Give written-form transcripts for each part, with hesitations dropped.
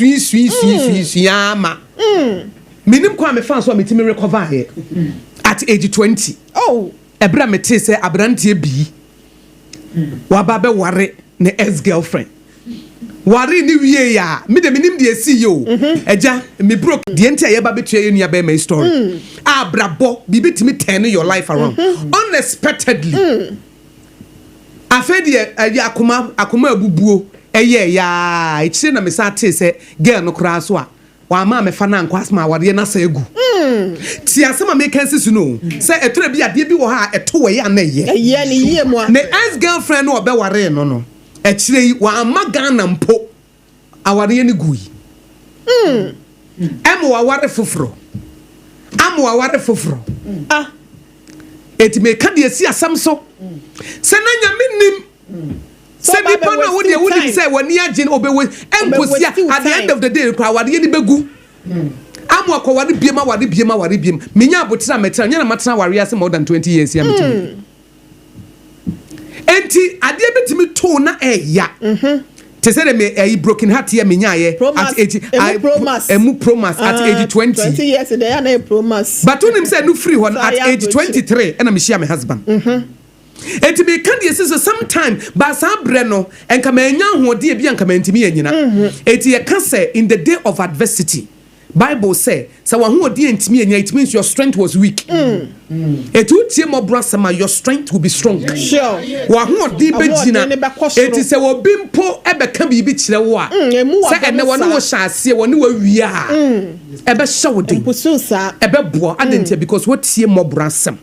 sui sui sui sui sui ama menim kwan a mefa so a metumi recover yɛ at age 20. Ɛberɛ a metee sɛ aberanteɛ bii waba bɛware ne ex girlfriend, ware ne wie a, me de menim deɛ ɛsii yɛ o. Agya me broke deɛ nti a yɛba bɛtua yɛ nua bɛrima yi story a abrabɔ biribi tumi turn your life around unexpectedly. Afei deɛ, ɛyɛ akoma akoma abubuo ɛyɛ yaa. Ekyire na mesa tee sɛ girl no koraa so a wama mefa na nkɔ asoma awareɛ na sa egu ti. Asɛm a meka si so no sɛ ɛtɔrɔ bi, adeɛ bi wɔ ha a ɛto wɔ yɛ ana ɛyɛ. Ɛyɛ ne yie mu a. Ne ex girlfriend no ɔbɛware no, akyire yi wama Ghana mpo, awareɛ no gu yi ɛma waware foforɔ, ama waware foforɔ. Eti meka deɛ si asɛm so sɛ na Nyame nim sɛ nipa no a wodeɛ wonim sɛ w'ani agye no ɔbɛwɔ ɛnkosi a, at the end of the day kora awareɛ no bɛgu ama akɔware biem, aware biem, aware biem. Menya abotire a mɛtena nyɛ na matena awareɛ ase more than 20 years ya metumi. Enti adeɛ bɛtumi too na ɛɛya te sɛ de me ɛyi broken heart yɛ menyaayɛ at age emu promise. Emu promise at age 20. 20 years de ya na yɛ promise. But wonim sɛ no firi hɔ no, at age 23 ɛna mehyia me husband. Enti meka deɛ sɛ sometime ba saa berɛ no ɛnka manya ahoɔden bi a nka mantumi yɛ nyina. Enti yɛka sɛ in the day of adversity, Bible sɛ wahoɔden ntumi anya, it means your strength was weak. Eti wotie mmɔborɔ asɛm a, your strength will be strong. Wahoɔden bɛgyina. Ahoɔden no bɛkɔ soro. Eti sɛ obi mpo ɛbɛka biribi kyerɛ wo a, emu wɔ sɛ ɛnɛ wɔne wo hyɛ aseɛ, wɔne wawie a, ɛbɛhyɛ wo den. Mpusu saa. Ɛbɛboa adantia because wotie mmɔborɔ asɛm.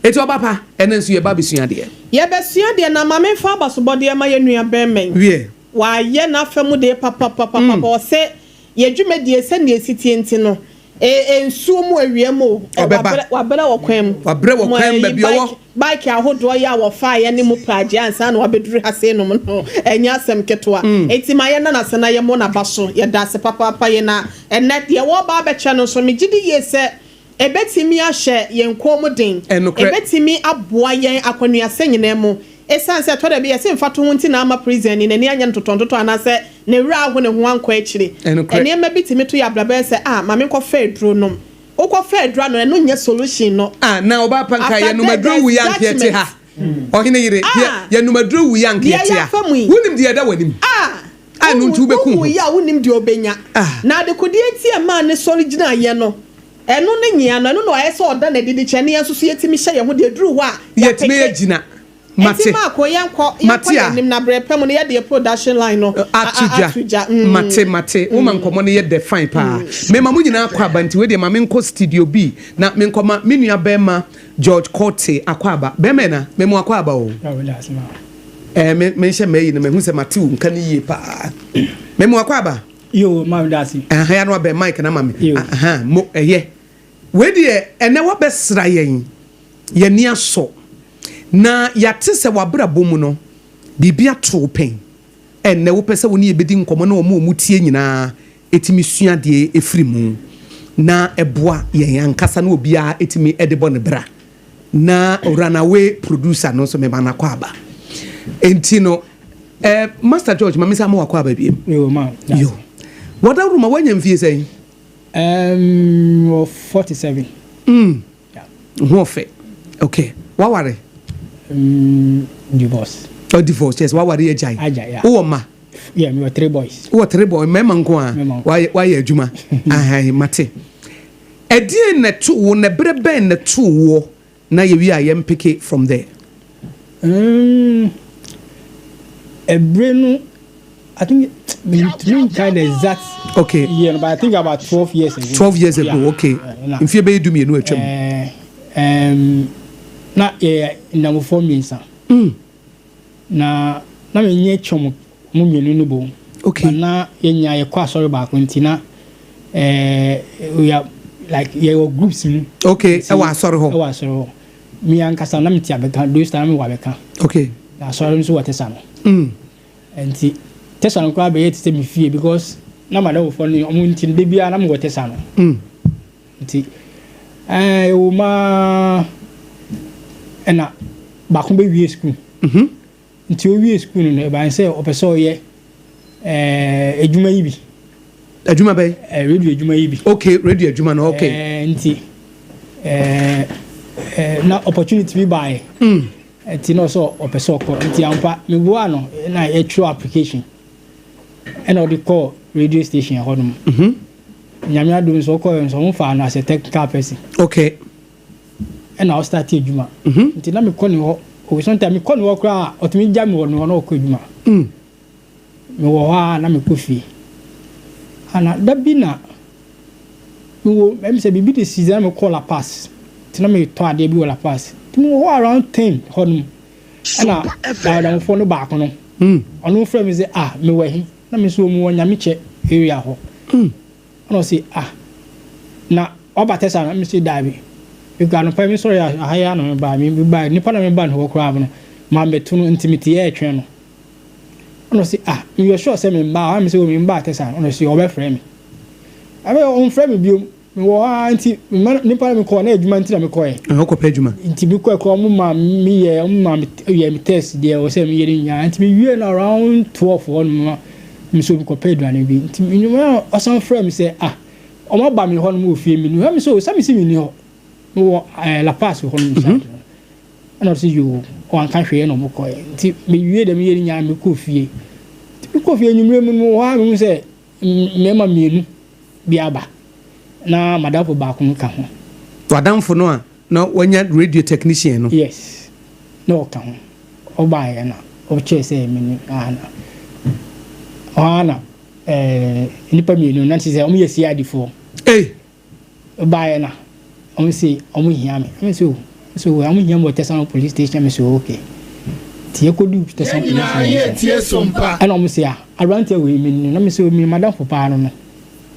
Eti ɔba pa, ɛno nso yɛba abɛsua deɛ. Yɛbɛsua deɛ na maame nfa abasobɔdeɛ ma yɛ nua bɛrima yi. Wie. Wayɛ n'afɛ mu deɛ papapapapa. Ɔsɛ yɛ dwumadie sɛnea esi tie nti no nsuo mu, awia mu o, Ɔbɛba. Wabrɛ wɔ kwan mu. Wabrɛ wɔ Mo kwan mu ɛyi baabi ɔwɔ. Bike ahodoɔ yi a wɔfa yɛ ne mu pragye ansa na wabɛduru ha sei nom no, ɛnyɛ asɛm ketewa. Eti ma yɛ nana sɛ na yɛ mo n'aba so, yɛda ase papaapa. Yɛ na ɛnɛ deɛ wɔreba abɛkyɛ no nso, megye di yie sɛ ebetumi ahyɛ yɛn kɔn mu den. Ɛnokorɛ. Ebetumi aboa yɛn akɔnuasɛ nyinaa mu, esan sɛ ɛtɔ da bi yɛsɛ mfa to ho nti na ama prison ni n'ani anyɛ ntotɔntotɔ anaasɛ ne werɛ aho ne ho ankɔ akyire. Ɛnokorɛ. Nneɛma bi tumi to yɛ abrabɛ sɛ ah, maame nkɔfɛ aduro nom, wokɔfɛ aduro ano, ɛno nyɛ solution no. Ah, na ɔba pa nka After yɛnum aduro wu yɛ anka yɛte ha. Ɔhene yere, yɛnum aduro wu yɛ anka Deɛ yɛte ha. yɛafa mu yi. Wonim deɛ ɛda w'anim. Ah, no nti wobɛku ho. Wowu yi a, wonim deɛ ɔbɛnya. Na adekodeɛ nti a maa ne sɔre gyina yɛ no, ɛno ne nyia no, ɛno na ɔyɛ sɛ ɔda n'adi de kyɛ ne yɛn nso so yɛtumi hyɛ yɛn ho deɛ duru hɔ a yɛtumi yɛapeke. agyina. Enti Mate. Maako, yɛnkɔ Mate yɛnkɔ a. yɛn anim na berɛ pɛ mu no yɛde yɛ production line no ato dwa. Ato dwa. Mate, mate. Woma nkɔmmɔ no yɛ dɛ fine paa. Mema mo nyinaa kɔ aba. Nti wei deɛ, ma menkɔ studio bi na menkɔma me nua bɛrima George Corte akɔ aba. Bɛrima na memu akɔ aba o. Menhyɛ mayi no mahu sɛ mate wo nka no yie paa. Memu akɔ aba. Yo, maame, da ase. Aha ya no abɛn mic na ma me. Yo. Aha mo ɛyɛ wei deɛ, ɛnɛ wabɛsra yɛn, yɛni asɔ na yɛate sɛ wabrabɔ mu no biribi ato wo pɛn. Ɛnɛ wopɛ sɛ wo ne yɛbɛdi nkɔmmɔ na ɔmo a ɔmo tie nyinaa ɛtumi sua deɛ ɛfiri mu na ɛboa yɛn ankasa na obiara ɛtumi ɛde bɔ ne bra. Na runaway producer no nso, mema no akɔ aba. Enti no Master George, ma me sɛ ama wakɔ aba biem. Yo, ma da yo ase. Wadaworo ma woanya mfie sɛn? Wɔ 47. Yeah. Ho ɔfɛ. Okay, waware? Divorce. Oh, divorce, yes, waware agyae. Agyae, yeah. Wowɔ ma? Yeah, me wɔ three boys. Wowɔ three boy, mmarima nko a? Mmarima nko. Wayɛ adwuma. Ahan, mate. Ɛdeɛn na ɛto wo na ɛberɛ bɛn na ɛto woɔ na yɛwie a yɛmpeke from there? Ɛberɛ no, I think mentumi nkae the exact year no, but I think about 12 years ago. 12 years ago. Yeah. Okay. Na, mfie bɛyɛ 12 atwam. Na yɛyɛ nnamfoɔ mmiɛnsa. Na menyɛ twɛm mu mmienu no bom. But na yɛnya yɛkɔ asɔre baako nti na we are like yɛwɔ groups mu. Okay, ɛwɔ asɔre hɔ. Ɛwɔ asɔre hɔ. Me ankasa na mete Abɛka, those time na mewɔ Abɛka. Na asɔre nso wɔ Tesa no. Nti Tesa no koraa bɛyɛ te sɛ me fie because na madamfoɔ no ɔmo nti no, da biara na mewɔ Tesa no. Nti ɛwɔ mu ara ɛna baako bɛwie school. Nti owie school no, ɛbaa sɛ ɔpɛ sɛ ɔyɛ adwuma yi bi. Adwuma bɛyi? Radio adwuma yi bi. Okay, radio adwuma no, okay. Nti na opportunity bi baeɛ. Nti na ɔsɛ ɔpɛ sɛ ɔkɔ, nti ampa meboa no na yɛtwerɛ application ɛna ɔde kɔɔ radio station hɔ nom. Nyame adom nso, ɔkɔɛ nso ɔmo faa no as a technical person. Ɛna ɔstart adwuma. Nti na mekɔ ne hɔ o, sometimes mekɔ ne hɔ koraa, ɔtumi gya me wɔ ne hɔ na ɔkɔ adwuma. Mewɔ hɔ a na mekɔ fie ana da bi na mewɔ sɛ biribi de si na mekɔ Lapaz, nti na metɔ adeɛ bi wɔ Lapaz, nti mewɔ hɔ around 10 hɔ nom ɛna adamfoɔ no baako no ɔno frɛ me sɛ, "Ah, mewɔ he?" Na me nso mewɔ Nyamekyɛ area hɔ. Ɛna ɔse, "Ah, na ɔba tɛ sa?" Na me sɛ, "Daabi, because anɔpa mi sɔrɔ aha yi ano me ba me ba nipa na me ba ne hɔ koraa no maa mbɛto no, nti me te yɛ ɛtwɛn no." Ɛna ɔse, "Ah, meyɛ sure sɛ me mba ha?" Me sɛ, "O, me mba tɛ sa." Ɛna ɔse ɔbɛfrɛ me. Ɛbɛ ɔmfrɛ me biom, mewɔ hɔ ara, nti mma nipa na mekɔɔ na adwuma nti na mekɔɛ. Ɛhɔ kɔpɛ adwuma. Nti mekɔɛ kɔ, ɔmo ma meyɛ, ɔmo ma me yɛ me test deɛ ɛwɔ sɛ meyɛ no nyinaa, nti mewie no around 12 hɔ nom a nso mekɔpɛ aduane bi, nti nnwuma a ɔsan frɛ me sɛ, "Ah, ɔmo aba me hɔ nom wɔ fie." Mi ni hɔ, mi sɛ, sɛ mi si mi ni hɔ, mewɔ Lapaz hɔ nom side no. Ɛna ɔsɛ yoo, ɔanka hwee na ɔmo kɔɛ. Nti mewie dɛm yɛ no nyinaa, mekɔ fie. Nti mekɔ fie anwummerɛ mu no, mewɔ hɔ a mehu sɛ mmarima mmienu bi aba na madamfo baako no ka ho. Wadamfo no a na wanya radio technician no? Yes, na ɔka ho. Ɔbaeɛ na ɔkyerɛ sɛ mene ana ɔha na nnipa mmienu na kyerɛ sɛ ɔmo yɛ CID foɔ. Ei! Ɔbaeɛ na ɔmo se ɔmo hia me. Ɔmo sɛ o, so ɔmo hia me wɔ Tesano Police Station. Me sɛ okay. Nti yɛkɔdu Tesano Police Station ɛna ɔmo se, "A, aberanteɛ wei mi no." Na me sɛ, "Mi madamfo paa no no."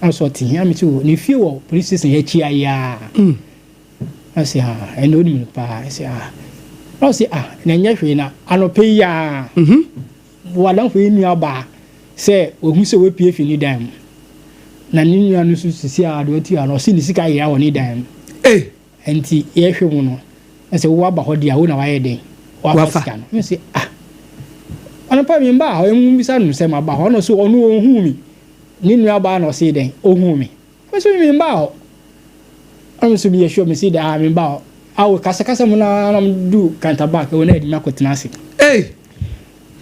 Ɛna sɛ ɔte hia me sɛ o, ne fie wɔ police station akyi ayaa. Ɔsɛ, "Ah, ɛna onim no paa." Ɛsɛ, "Ah," na ɔsɛ, "Ah, na ɛnyɛ hwee na anɔpɛ yi a wadamfo yi nua baa sɛ ohu sɛ wapue fi ne dan mu, na ne nua no nso sisi a deɛ ɔte a no, ɔsi ne sika yera wɔ ne dan mu." Ei! Nti yɛhwɛ mu no, ɛsɛ wo aba hɔ deɛ a, wo na wayɛ den wafa Wafa. sika no. Me sɛ, "Ah, anɔpa mi mba hɔ." Emu bisa no sɛ maba hɔ, ɔno so ɔno ohun mi, ne nua baa na ɔsi dɛn ohun mi. Me so mi mba hɔ. Ɔno nso mi yɛ sure, mi si dɛ, "Ah, mi mba hɔ." Awo kasakasa mu na na du Kantabak ɛwɔ na yɛde mi akɔtena ase. Ei!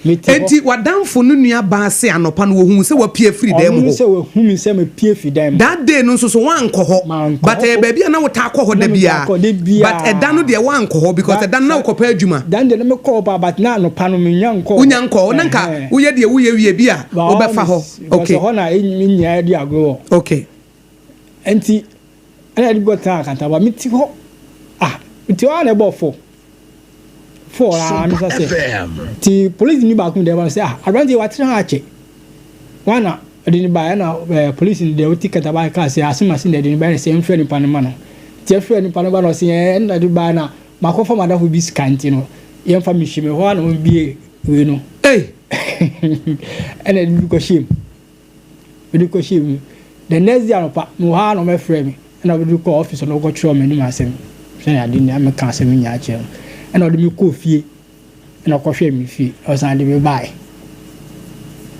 Mi te hɔ. Enti wadamfo no nua baa se anɔpa no wɔhu sɛ wapue firi dan mu ɔno hɔ. Sɛ wahu mi sɛ mepue fi dan mu. That day no nso so wankɔ hɔ? Mankɔ But hɔ. ɛyɛ baabi a na wotaa kɔ hɔ da Na metaa biara? kɔ da biara. But ɛda no deɛ wankɔ hɔ because ɛda no na wokɔpɛ adwuma. Dan deɛ na mekɔ hɔ paa, but na anɔpa no menya nkɔ hɔ. Wonya nkɔ hɔ na nka Ɛhɛn. woyɛ deɛ woyɛ wie bi a Ba hɔ wobɛfa hɔ. Because ɛhɔ na ɛny- me nyinaa di agorɔ wɔ. Nti ɛna yɛde kɔ tena Akantaba. Mete hɔ, ah, mete hɔ a na ɛbɔ 4 4 a mesa sɛ nti polisi ni baako deɛ ɛba sɛ, "Ah, aberanteɛ watena ha akyɛ wana ɔde ne ba?" Ɛna polisi ni deɛ ɔte Kantaba kaa sɛ asem ase na ɛde ne ba, ɛna sɛ ɛmfrɛ nipa no ma no. Nti ɛfrɛ nipa no ba na ɔsɛ ɛna de ba na makɔfa madafo bi sika, nti no yɛmfa me hyɛ mu hɔ a na ɔmbie wei no. Ei! Ɛna ɛde bi kɔhyɛ mu, mede kɔhyɛ mu. The next day anɔpa mewɔ ha na ɔmɛfrɛ me, ɛna ɔde kɔ office na ɔkɔtwerɛ m'anim asɛm sɛnea ade nea meka asɛm nyinaa kyerɛ no, ɛna ɔde me kɔɔ fie, ɛna ɔkɔhwɛɛ me fie, ɔsan de me baeɛ.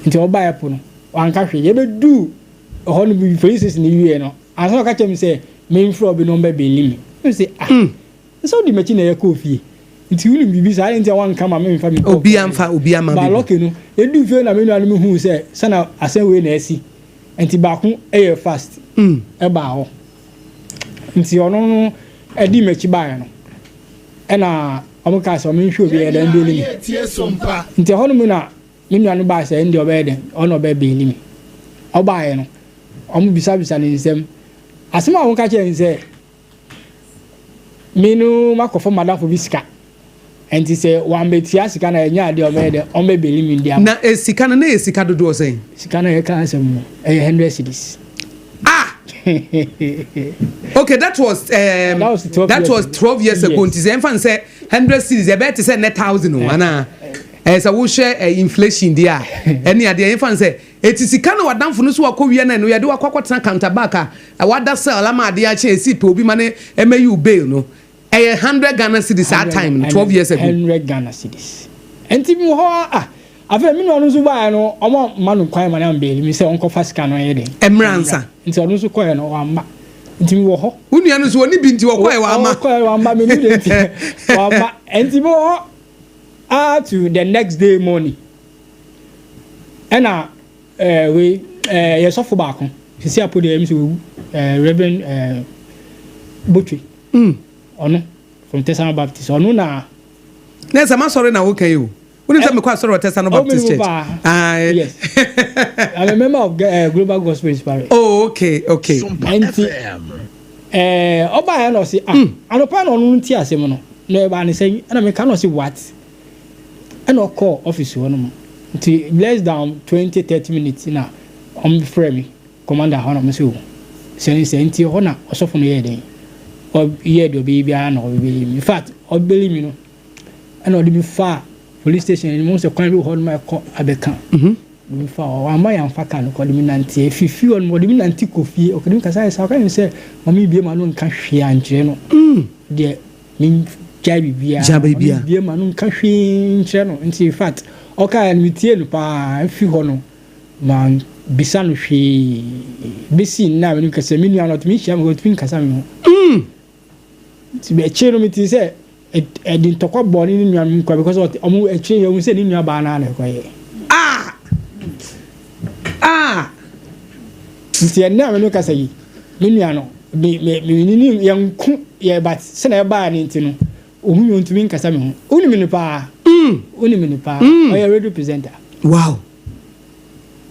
Nti ɔbaeɛ po no wanka hwee. Yɛbɛduu ɛhɔ no bi police station no wie no ansa na ɔka kyerɛ me sɛ memfrɛ obi na ɔmbɛbail me. Me sɛ, "Ah, sɛ wodi m'akyi na yɛkɔɔ fie nti wonim biribi saa ne nti a wanka ma memfa me nkɔɔ Obi amfa obi ama ba bibi. Lucky no yɛdu fie na me nua no mehuu sɛ sɛna asɛm wei na asi, nti baako ɛyɛ fast ɛbaa hɔ, nti ɔno no ɛdi m'akyi baeɛ no, ɛna ɔmo kaa sɛ ɔmo nhwɛ obi yɛ dɛn bail me. Nti ɛhɔ nom na me nua no baa sɛ ɛndeɛ ɔbɛyɛ dɛn, ɔno ɔbɛyɛ bail me. Ɔbaeɛ no ɔmo bisabisa ne nsɛm, asɛm a wɔka kyerɛ ne sɛ me no makɔfa madamfo bi sika, nti sɛ wambɛtua sika na ɛnyɛ adeɛ ɔbɛyɛ dɛ ɔmbɛ bail me ndi ama. Na sika no na yɛ sika dodoɔ sɛn? Sika no yɛka asɛm no ɛyɛ 100 cedis. Ah, okay, that was That was 12 that years was ago. 12 years ago. Yes. Nti sɛ ɛmfa n sɛ 100 cedis ɛbɛyɛ te sɛ ne thousand o, anaa ɛyɛ sɛ wohwɛ inflation deɛ a ɛne adeɛ ɛmfa n sɛ eti sika na wadamfo no so wakɔ wia na ɛno yɛde wakɔ akɔtena counter back a wada cell ama adeɛ akyɛ esi pɛ obi ma ne ɛmɛ yi bail no, ɛyɛ 100 Ghana cedis saa time no, 12 years ago. 100 Ghana cedis. Nti mi wɔ hɔ a, ah. Afei me nua no nso baeɛ no, wɔamma no kwan ma no ambeeli me sɛ ɔnkɔfa sika no nyɛ dɛn? Mmra ansa. Nti ɔno nso kɔeɛ no, wamma. Nti mewɔ hɔ. Wo nua no nso ɔnni bi nti ɔkɔeɛ wamma. Ɔkɔeɛ wamma, mennim deɛ nti wamma. Nti mewɔ hɔ ara to the next day morning. Ɛna eh, wei eh, yɛ sɔfo baako, sisi apo deɛ ɛm sɛ wawu, eh, Reverend eh, Botwe. Mm. Ɔno, from Tesano Baptist, ɔno na. Na sɛ masɔre na woka yi o. Wonim sɛ mekɔ asɔre wɔ Tesano oh, Baptist Church. Aye. Yes. I'm a member of uh, Global Gospel Inspiration. Oh, okay, okay. Nti, eh, ɔbaa yɛ na ɔse, ah, mm. anɔpa na ɔno nti asɛm no, na ɛbaa ne sɛn, ɛna meka na ɔse, what? Ɛna ɔkɔɔ office hɔ nom. Nti, less than 20, 30 minutes na ɔmfrɛ me, commander hɔ na ɔmo se, oh, sɛ ne sɛ, nti hɔ na ɔsɔfo no yɛɛ dɛn? Ɔyɛɛ deɛ ɔbɛyɛ biara na ɔbɛyi me. In fact, ɔbɛyi me no, Ɛna ɔde me faa police station anim, wohu sɛ kwan bi wɔ hɔ nom a ɛkɔ abɛka. Ɔde me faa hɔ, wamma yɛamfa car no kɔ, ɔde me nante. Ɛfiri fie hɔ nom, ɔde me nante kɔ fie, ɔde me kasa ayɛ saa, ɔka kyerɛ me sɛ ma mebue m'ano nka hwee ankyerɛ no. Deɛ mengyae biribiara, ma mebue m'ano nka hwee nkyerɛ no. Nti in fact, ɔkaeɛ no metiee no paa, ɛfiri hɔ no, mambisa no hwee. Bɛsi nnɛ a me ne no kasa, me nua no ɔtumi hyia me, ɔtumi nkasa me ho. Nti akyire no metee sɛ ɛde ntɔkwa bɔɔ ne ne nuanom nkwa because ɔmo akyire yɛhu sɛ ne nua baa no ara na ɛkɔyɛ. Ah! Ah! Nti ɛnnɛ a me ne kasa yi, me nua no, me me me ne ne yɛnko yɛ but sɛnea ɛbaa no nti no, ohun mi ontumi nkasa me ho. Wonim no paa. Mm. Wonim no paa. Mm. Ɔyɛ radio presenter. Wow.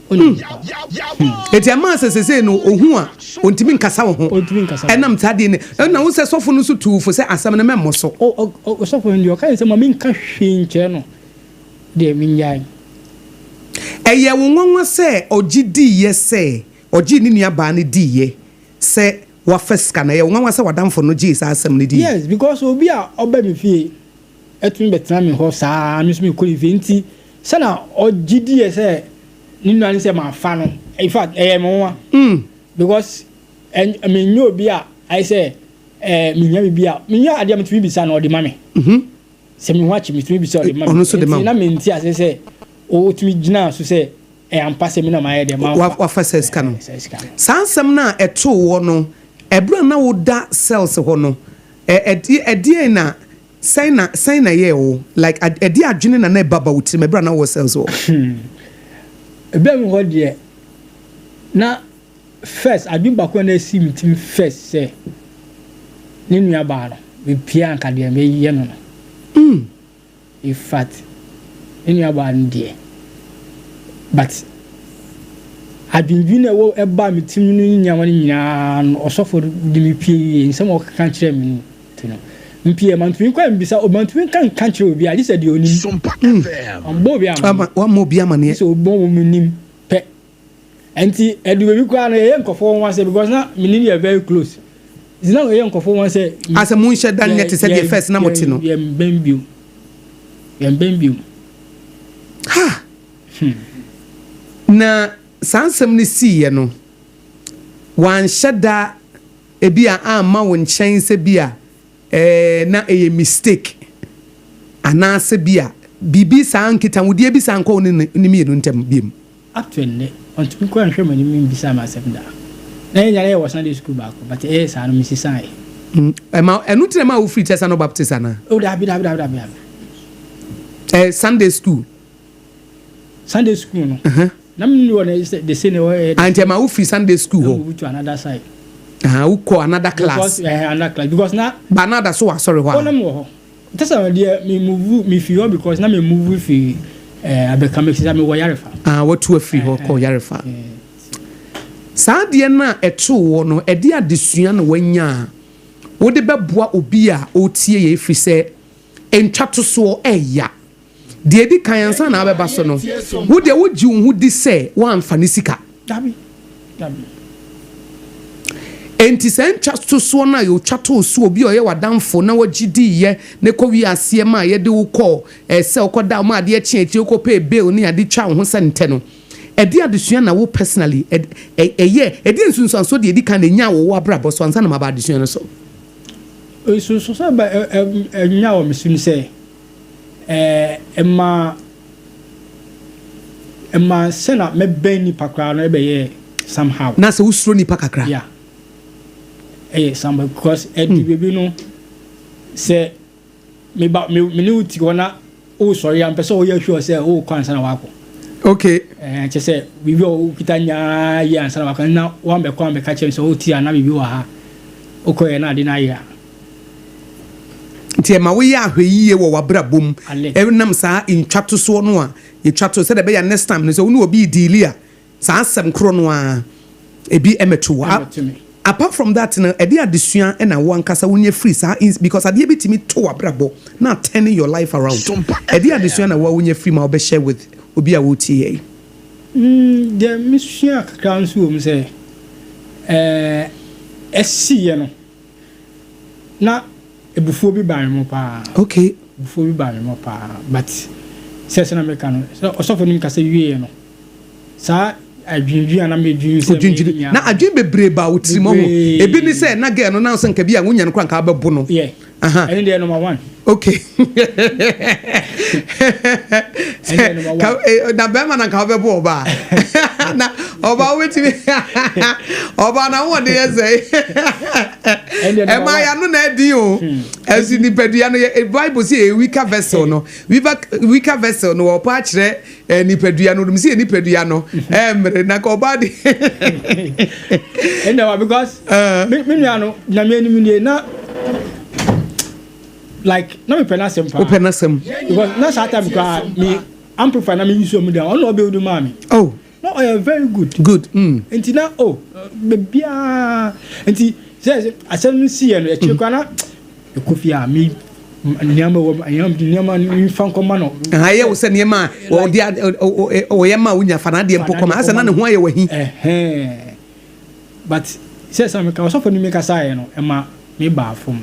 Eti ɛmaa sɛ sesei no ohu a ontumi nkasa wo ho. Ɛnam saa adeɛ no ɛna wo sɛ sɔfo no nso tuu fo sɛ asɛm no mɛmmɔ so. Ɔsɔfo no deɛ ɔka sɛ ma menka hwee nkyerɛ no deɛ mennyae. Ɛyɛ wo nwanwa sɛ ɔgye diiɛ sɛ ɔgyee ne nua baa no diiɛ sɛ wafa sika no? Ɛyɛ wo nwanwa sɛ w'adamfo no gyee saa asɛm no diiɛ? Yes, because obi a ɔba me fie tumi bɛtena me hɔ saa me nso mekɔ ne fie nti Sɛnea ɔgye diiɛ sɛ ne nua no sɛ mafa no, in fact ɛyɛ me nwanwa. Because menyɛ obi a ayɛ sɛ mehia biribi a, mehia adeɛ a metumi bisa no ɔde ma me. Sɛ me ho akye metumi bisa ɔde ma me. Nti na mente aseɛ sɛ ɔtumi gyinaa so sɛ ɛyɛ ampa sɛ me na mayɛ dɛn mafa. Wafa saa sika no. Saa nsɛm no a ɛtoo woɔ no, ɛberɛ a na woda cells hɔ no, ɛdeɛn na Sɛn na sɛn na ɛyɛɛ wo? Like ad ɛdeɛ adwene na na ɛba ba wo tirim ɛberɛ a na wowɔ cells hɔ? Hmm. Ɛberɛ a mewɔ hɔ deɛ, na first adwene baako a na ɛsi me tirim first sɛ, ne nua baa no, mepie a anka deɛ mɛyɛ no no. Mm. In fact, ne nua baa no deɛ, but adwendwene a ɛwɔ ɛbaa me tirim no ne nneɛma no nyinaa no, ɔsɔfo de me pie wie, nsɛm a ɔkeka kyerɛɛ me no nti no, mepie, mantumi nkɔ ammisa, mantumi nka nka nkyerɛ obi a, gye sɛ deɛ ɔnim. Mammɔ obi amanneɛ. Wammɔ obi amanneɛ. Gye sɛ obi a ɔnim pɛ. Nti ɛdu baabi koraa no ɛyɛ nkurɔfoɔ nwanwa sɛ because na me ne no yɛ very close nti na ɛyɛ nkurɔfoɔ nwanwa sɛ. Asɛ mo nhyɛ da nyɛ te sɛ deɛ first na mo te no. Yɛn bɛn bio yɛn bɛn bio. Ha! Na saa nsɛm no siiɛ no wanhyɛ da ebi a amma wo nkyɛn sɛ bi a Ɛɛ na ɛyɛ mistake anaasɛ bi a biribi saa nkitahodie bi saa nkɔ wo ne ne mmienu ntam biom. Up to ɛnnɛ, ɔntumi koraa nhwɛ m'anim mmisaa me asɛm da. Na yɛn nyinaa na yɛwɔ Sunday school baako but ɛyɛɛ saa no mesesaeɛ. Ɛma, ɛno nti na ɛmaa wofiri Tesano Baptist anaa? Oh daabi daabi daabi daabi daabi. Ɛɛ Sunday school. Sunday school no. Na me wɔ no the same na ɛwɔ. Ah nti ɛma wo firi Sunday school hɔ. Na move to another side. Ah wo kɔ another class. Because eh, another class because na. Ba na da so wɔ asɔre hɔ a. Oh na me wɔ hɔ. Tɛsɛ deɛ me move me firi hɔ because na me move firi eh, abɛka me sisa me wɔ Yarefa. Ah watu afiri hɔ kɔ Yarefa. Saa adeɛ no a ɛtoo wɔ no ɛde adesua na wanya a wode bɛboa obi a ɔretie yɛ ɛfiri sɛ ntwatosoɔ ɛya. Deɛ ɛdi kan ansa na abɛba so no, wo deɛ wogye wo ho di sɛ woamfa ne sika. Dabi, dabi. Enti saa ntwatosoɔ no a yɛtwa too so obi a ɔyɛ w'adamfo na wagye diiɛ na ɛkɔ wie aseɛ ma yɛde wo kɔ eh, sɛ wokɔda ma adeɛ kye akyire wokɔpɛɛ bail ne ade twa wo ho sɛ ntɛ no, ɛdeɛ adesua na wo personally ɛyɛ, ɛdeɛ nsunsuansoɔ deɛ ɛdi kan na ɛnyaa wɔ wo abrabɔ so ansa na maba adesua no so? Nsunsuansoɔ a ɛnyaa wɔ me so ne sɛ, ɛma Ɛmaa sɛ na mɛbɛn nipa koraa no ɛbɛyɛɛ somehow. Na sɛ wosuro nipa kakra. Yeah. Ɛyɛ somehow because ɛdu baabi no sɛ meba me me ne wo ti hɔ na wosɔre a mpɛ sɛ woyɛ sure sɛ wokɔ ansa na wakɔ. Ɛɛ kyɛ sɛ biribi a wokita nyaa yie ansa na wakɔ na wambɛkɔ ambɛka kyerɛ me sɛ wote a na biribi wɔ ha wokɔyɛ na ade no ayɛ a. Nti ɛma woyɛ ahwɛyie wɔ w'abrabɔ mu ɛnam saa ntwatosoɔ no a yɛtwa to sɛdeɛ ɛbɛyɛ a next time no sɛ wo ne obi redeali a saa asɛm korɔ no ara ebi mmɛto wo. Ɛmmɛto me. Apart from that no ɛdeɛn adesua na wo ankasa wonya firi saa ins because adeɛ bi tumi to w'abrabɔ na turn your life around. Ɛdeɛn adesua na wo a wonya firi mu a wobɛ share with obi a ɔretie yɛn? Deɛ mesua kakra nso wɔ mu sɛ ɛɛ ɛsiiɛ no na abufuo bi baa me mu paa. Abufuo bi baa me mu paa but sɛ sɛ na meka no sɛ ɔsɔfo no kasa wieɛ no saa adwendwen a na medwen sɛ Odwendwene menya na adwene bebree baa wo tirim ɔho bebree ebi ne sɛ na girl no na sɛ nka bi a wonya no koraa nka wobɛbo no yeah aha ɛno deɛ number one. Okay Ɛno deɛ number ka one. eh, na bɛrima na nka wobɛbo ɔbaa na ɔbaa wobɛtumi ɔbaa na ahoɔden yɛ sɛ Ɛno deɛ number ɛma one. yɛano na ɛdin o ɛso nipadua no yɛ eh, Bible sɛ yɛ weaker vessel no weaker weaker vessel no wɔpɔ akyerɛ eh, nipadua no wɔnim sɛ yɛ nipadua no ɛmmere na nka ɔbaa de Ɛnna wa because me nua no nyame anim nie na like na mepɛ n'asɛm paa. Wopɛ n'asɛm. Because na saa time koraa me amplifier na me use mu da ɔno na ɔbɛwudu maa me. Oh. Na ɔyɛ very good. Good. Nti na oh bebiaa nti sɛ asɛm no siiɛ no akyire koraa na ɛkɔ fie a me nneɛma wɔ nneɛma nfa nkɔma no. Ɛyɛ wo sɛ nneɛma a ɔde ɔyɛ ma wonya fa n'adeɛ mpo kɔma asɛ na ne ho ayɛ wahi. But sɛ sɛ meka ɔsɔfo no mi kasaeɛ no ɛma me baa fam.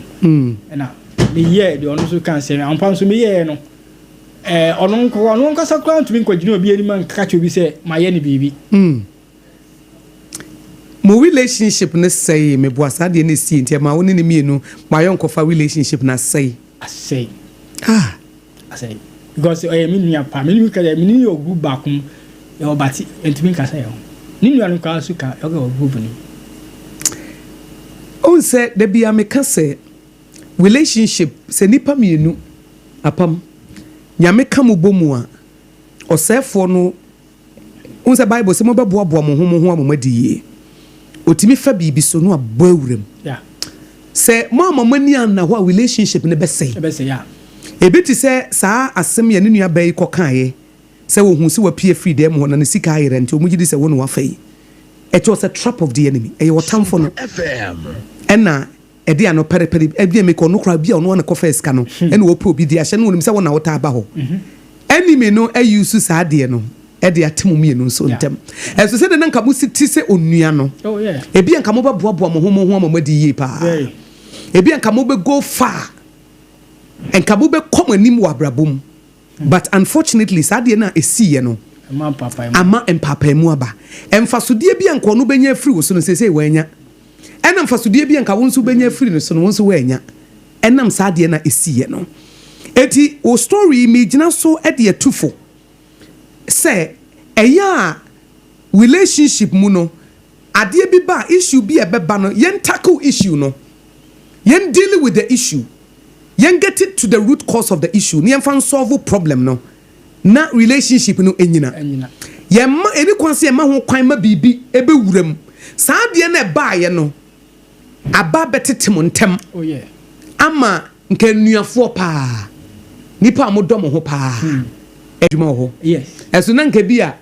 Ɛna meyɛɛ deɛ ɔno nso ka sɛ ampa nso meyɛɛ no ɛɛ ɔno nko ɔno ankasa koraa ntumi nkɔgyina obi anim anka kyerɛ obi sɛ mayɛ no biribi. Mo relationship no sɛee, meboa saa deɛ no ɛsiie nti ɛmaa wo ne no mmienu mo ayɔnkofa relationship no asɛe. Asɛe. Ah. Asɛe. Because ɔyɛ me nua paa, me ne no kasa, me ne no yɛ group baako mu, yɛwɔ bate, yɛntumi nkasa yɛn ho. Ne nua no koraa nso ka, ɔka wɔ group no mu. Wohu sɛ da biara meka sɛ relationship sɛ nnipa mmienu apam, Nyame ka mo bɔ mu a, ɔsɛefoɔ no Wohu sɛ Bible se mobɛboaboa mo ho mo ho ama moadi yie. Otumi fa biribi so na wabɔ awura mu. Sɛ moamma mo ani anna hɔ a relationship no bɛsɛe. Ebi te sɛ saa asɛm yi a ne nuabaa yi kɔkaeɛ sɛ ohuu sɛ wapue afiri dan mu hɔ na ne sika ayera nti wɔgye di sɛ wo na wafa yi. It was a trap of the enemy. Ɛyɛ ɔtamfo no ɛna ɛde ano pɛrepɛre ebia meka ɔno koraa bi a ɔno ara na kɔfaa sika no ɛna ɔpɛ obi de ahyɛ no onim sɛ wo na wotaa ba hɔ enemy no use saa adeɛ no ɛde ate mo mmienu nso ntɛm ɛso sɛdeɛ na nka mo si te sɛ onua no ebia nka mobɛboaboa mo ho mo ho ama mo adi yie paa ebia nka mobɛ go far nka mobɛkɔ mo anim wɔ abrabɔ mu but unfortunately saa adeɛ no a ɛsiiɛ no ama mpaapaemu aba mfasodeɛ bi a nka ɔno bɛnya afiri wo so no seesei wanya. Ɛna mfasodeɛ bi a nka wo nso wobɛnya afiri no so no, wo nso woannya. Ɛnam saa adeɛ no a ɛsiiɛ no. Enti wo story yi megyina so de atu fo sɛ ɛyɛ a relationship mu no, adeɛ bi ba a, issue bi a ɛbɛba no, yɛn tackle issue no. Yɛn deal with the issue. Yɛn get it to the root cause of the issue na yɛmfa nsolve problem no na relationship no nnyina. Yɛmma, ɛni kwan sɛ yɛma ho kwan ma biribi bɛwura mu. Saa adeɛ no a ɛbaeɛ no, aba abɛtete mo ntam ama nka anuafoɔ paa, nnipa a modɔ mo ho paa, adwuma wɔ hɔ. Ɛso na nka bi a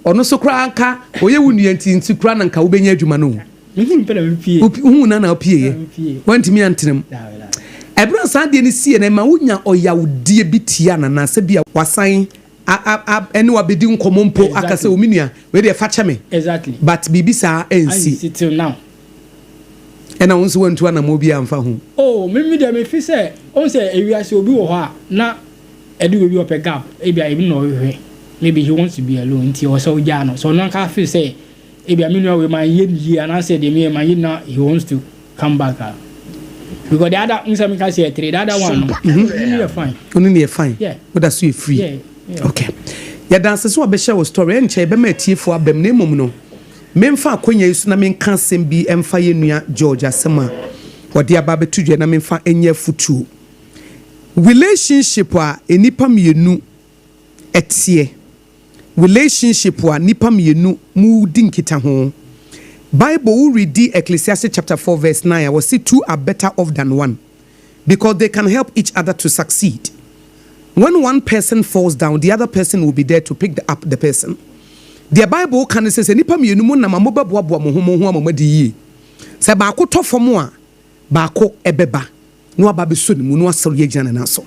Ɔno nso koraa nka ɔyɛ wo nua nti nti koraa na nka wobɛnya adwuma no o. Wohuu no na wopieeɛ. Woantumi antena mu. Ɛberɛ a saa adeɛ no siiɛ no, ɛma wonya ɔyawdeɛ bi tia no anaasɛ bi a wasan ɛne wo abɛdi nkɔmmɔ mpo aka sɛ, o me nua, wei deɛ fa kyɛ me. But biribi saa ansi. Ɛna wo nso woantu anammɔn biara amfa ho. Oh, me deɛ mefi sɛ, wohu sɛ ewiase obi wɔ hɔ a na Ɛdu baabi a ɔpɛ gap, ebia ebi na ɔhwehwɛ, maybe he wants to be alone nti ɛwɔ sɛ wogyaa no. Sɛ ɔno ankasa feel sɛ ebia me nua wei manyɛ no yie anaasɛ deɛ meyɛ manyɛ no na he wants to come back a. Because the other, n sɛ meka sɛ yɛ three, the other one no, ɔno no yɛ fine. Ɔno no yɛ fine, Yeah. woda so yɛ free. Yeah, yeah. Okay. Yɛda ase sɛ wabɛhyɛ wo story. Ɛnkyɛ yɛbɛma atiefoɔ aba mu na mmom no, memfa akwanya yi so na menka asɛm bi mfa yɛn nua George asɛm a ɔde aba abɛto dwa na memfa nyɛ afotuo. Relationship a nnipa mmienu teɛ, relationship a nnipa mmienu mudi nkitaho. Bible wo readi Ecclesiastes chapter 4 verse 9 a wɔse two are better off than one because they can help each other to succeed. When one person falls down, the other person will be there to pick the up the person. Deɛ Bible ka ne sɛ sɛ nnipa mmienu mo nam a mobɛboaboa mo ho mo ho ama moadi yie. Sɛ baako tɔ fam a, baako ɛbɛba na waba abɛsɔ ne mu na wasɔre agyina ne nan so.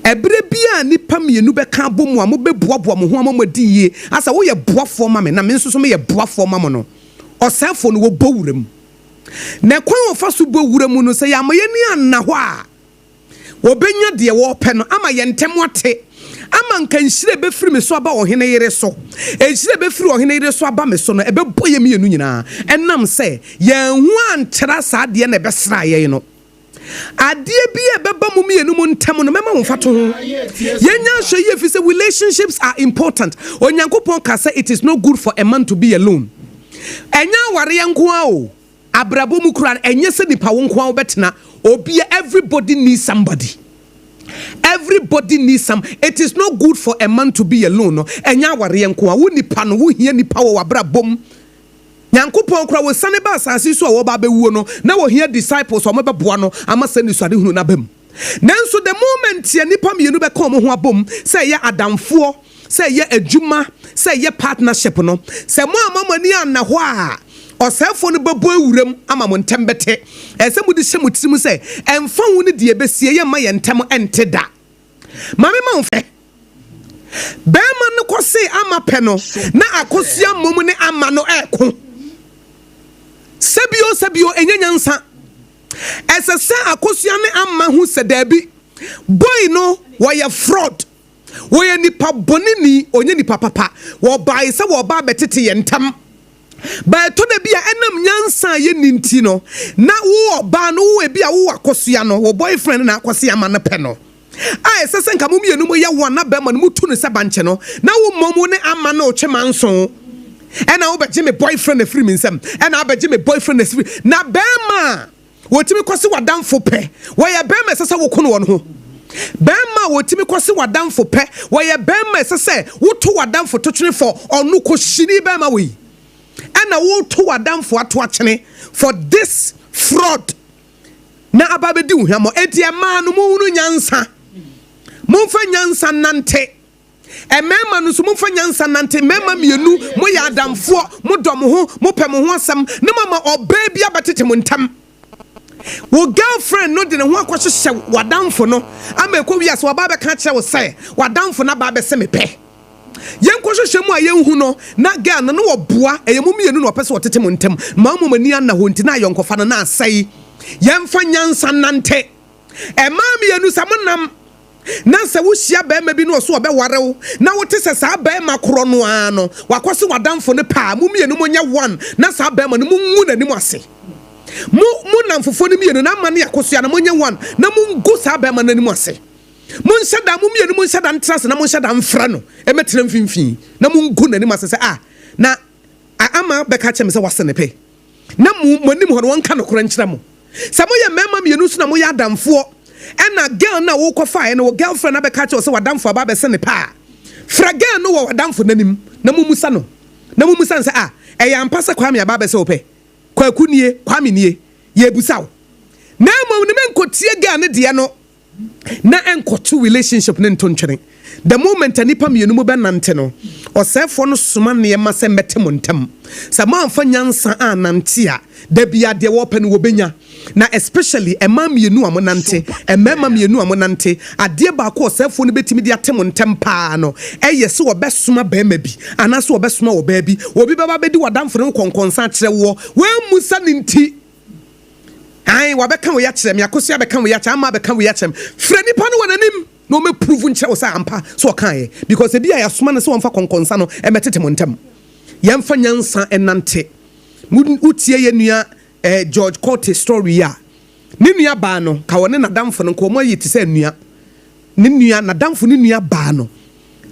Ɛberɛ biara a nnipa mmienu bɛka abɔ mu a mobɛboaboa mo ho ama moadi yie, asɛ woyɛ boafoɔ ma me na me nso so meyɛ boafoɔ ma mo no, ɔsɛefoɔ no wɔbɔ wura mu. Na ɛkwan a ɔfa so bɔ wura mu no, sɛ yɛamma yɛn ani anna hɔ a, wɔbɛnya deɛ wɔrepɛ no ama yɛn ntam ate, ama nka nhyira a ɛbɛfiri me so aba ɔhene yere so, nhyira a ɛbɛfiri ɔhene yere so aba me so no, ɛbɛbɔ yɛn mmienu nyinaa, ɛnam sɛ yɛanhu antra saa adeɛ no a ɛbɛsraa yɛn no. Adeɛ bi a ɛbɛba mo mmienu mo ntam no, mɛma wo mfatoho. Yɛnya ahwɛyie ɛfiri sɛ relationships are important. Onyankopɔn ka sɛ it is not good for a man to be alone. Ɛnyɛ awareɛ nko ara o, abrabɔ mu koraa no, ɛnyɛ sɛ nipa wo nko ara wobɛtena. Obia, everybody needs somebody. Everybody needs some. It is not good for a man to be alone no, ɛnyɛ awareɛ nko ara. Wo nipa no, wohia nipa wɔ w'abrabɔ mu. Nyankopɔn koraa, osiane baa asase yi so a wɔreba abɛwuo no, na wɔhia disciples a wɔbɛboa no ama saa anisoadehunu no aba mu. Nanso the moment a nnipa mmienu bɛka wɔn ho abom, sɛ ɛyɛ adamfoɔ, sɛ ɛyɛ adwuma, sɛ ɛyɛ partnership no, sɛ moamma mo ani anna hɔ a, ɔsɛefoɔ no bɛbɔ awura mu ama mo ntɛm bɛte. Ɛsɛ sɛ mode hyɛ mo tirim sɛ, ɛmfa ho ne deɛ ɛbɛsie, yɛmma yɛn ntɛm nte da. Ma memma wo mfɛ. Barima no kɔsee Ama pɛ no, na Akosua mmom ne Ama no reko. Sɛbio sɛbio, ɛnyɛ nyansa. Ɛsɛ sɛ Akosua ne Ama hu sɛ daabi, boy no wɔyɛ fraud, wɔyɛ nipa bɔneni, ɔnyɛ nipa papa. Wɔbae sɛ wɔreba abɛtete yɛn ntam. But ɛtɔ da bi a ɛnam nyansa a yɛnni nti no, na wo ɔbaa no, wo ebi a wowɔ Akosua no, wo boyfriend no na akɔse Ama no pɛ no. A ɛsɛ sɛ nka mo mmienu moyɛ one na bɛrima no motu no sɛ bankye no na wo mmom wo ne ama no retwe manso ɛna wobɛgye me boyfriend afiri me nsam ɛna abɛgye me boyfriend afiri na bɛrima a wɔtumi kɔse w'adamfo pɛ wɔyɛ bɛrima ɛsɛ sɛ woko no wɔn ho bɛrima a wɔtumi kɔse w'adamfo pɛ wɔyɛ bɛrima ɛsɛ sɛ woto w'adamfo totwene fɔ ɔno kɔhyini bɛrima wei ɛna woto w'adamfo ato akyene for this fraud na aba abɛdi wo hwammɔ. Enti mmaa no, monhunu nyansa. Momfa nyansa nnante. Mmarima no nso, momfa nyansa nnante. Mmarima mmienu, moyɛ adamfoɔ, modɔ mo ho, mopɛ mo ho asɛm, na moama ɔbaa bi abɛtete mo ntam. Wo girlfriend no de ne ho akɔhyehyɛ w'adamfo no ama ɛkɔ wiase, waba abɛka akyerɛ wo sɛ w'adamfo no aba abɛse me pɛ. Yɛnkɔhwehwɛ mu a yɛnhu no na girl no na ɔboa, ɛyɛ mo mmienu na ɔpɛ sɛ ɔtete mo ntam ma mo ani anna hɔ nti na ayɔnkofa no na asɛe. Yɛmfa nyansa nnante. Mmaa mmienu sɛ monam na sɛ wohyia barima bi na ɔso ɔbɛware wo na wote sɛ saa barima korɔ no ara no wakɔse w'adamfo no pɛ a, mo mmienu monyɛ one na saa barima no mongu n'anim ase. Mo mo nnamfofoɔ no mmienu no ama ne akosua no monyɛ one na mongu saa barima no anim ase. Monhyɛ da, mo mmienu monhyɛ da ntena ase na monhyɛ da mfrɛ no mmɛtena mfimfini na mongu n'anim ase sɛ, Ah, na Ama bɛka akyerɛ me sɛ wase ne pɛ. Na mo, mo anim hɔ no, wɔnka nokorɛ nkyerɛ mo. Sɛ moyɛ mmarima mmienu nso na moyɛ adamfoɔ, ɛna girl no a wokɔfaeɛ no, wo girlfriend abɛka akyerɛ wo sɛ w'adamfo aba abɛse ne pɛ a, frɛ girl no wɔ w'adamfo no anim na mommisa no, na mommisa no sɛ, Ah, ɛyɛ ampa sɛ Kwame aba abɛse wo pɛ? Kwaku nie, Kwame nie, yɛrebisa wo. Na mmom no, menkɔtie girl no deɛ no. na ɛnkɔto relationship no nto ntwene. The moment a nnipa mmienu mo bɛnante no, ɔsɛefoɔ no soma nneɛma sɛ mmɛte mo ntam. Sɛ moamfa nyansa annante a, da biara deɛ wɔpɛ no wɔbɛnya. Na especially mmaa mmienu a monante, mmarima mmienu a monante, adeɛ baako a ɔsɛefoɔ no bɛtumi de ate mo ntam paa no, ɛyɛ sɛ ɔbɛsoma barima bi anaasɛ ɔbɛsoma ɔbaa bi. Obi bɛba abɛdi w'adamfo no ho kɔnkɔnsa akyerɛ woɔ, woammu sa no nti. Ae, wabɛka wei akyerɛ me, Akosua abɛka wei akyerɛ, Ama abɛka wei akyerɛ me. Frɛ nipa no wɔ n'anim na ɔmmɛ prove nkyerɛ wo sɛ ampa sɛ ɔkaeɛ. Because ebi a yɛasoma no sɛ ɔmfa kɔnkɔnsa no mmɛtete mo ntam. Yɛmfa nyansa nnante. Wotie yɛn nua eh, George Korte story yi a, ne nua baa no, ka ɔne n'adamfo no, nka wɔn ayɛ te sɛ nua. Ne nua, n'adamfo ne nua baa no.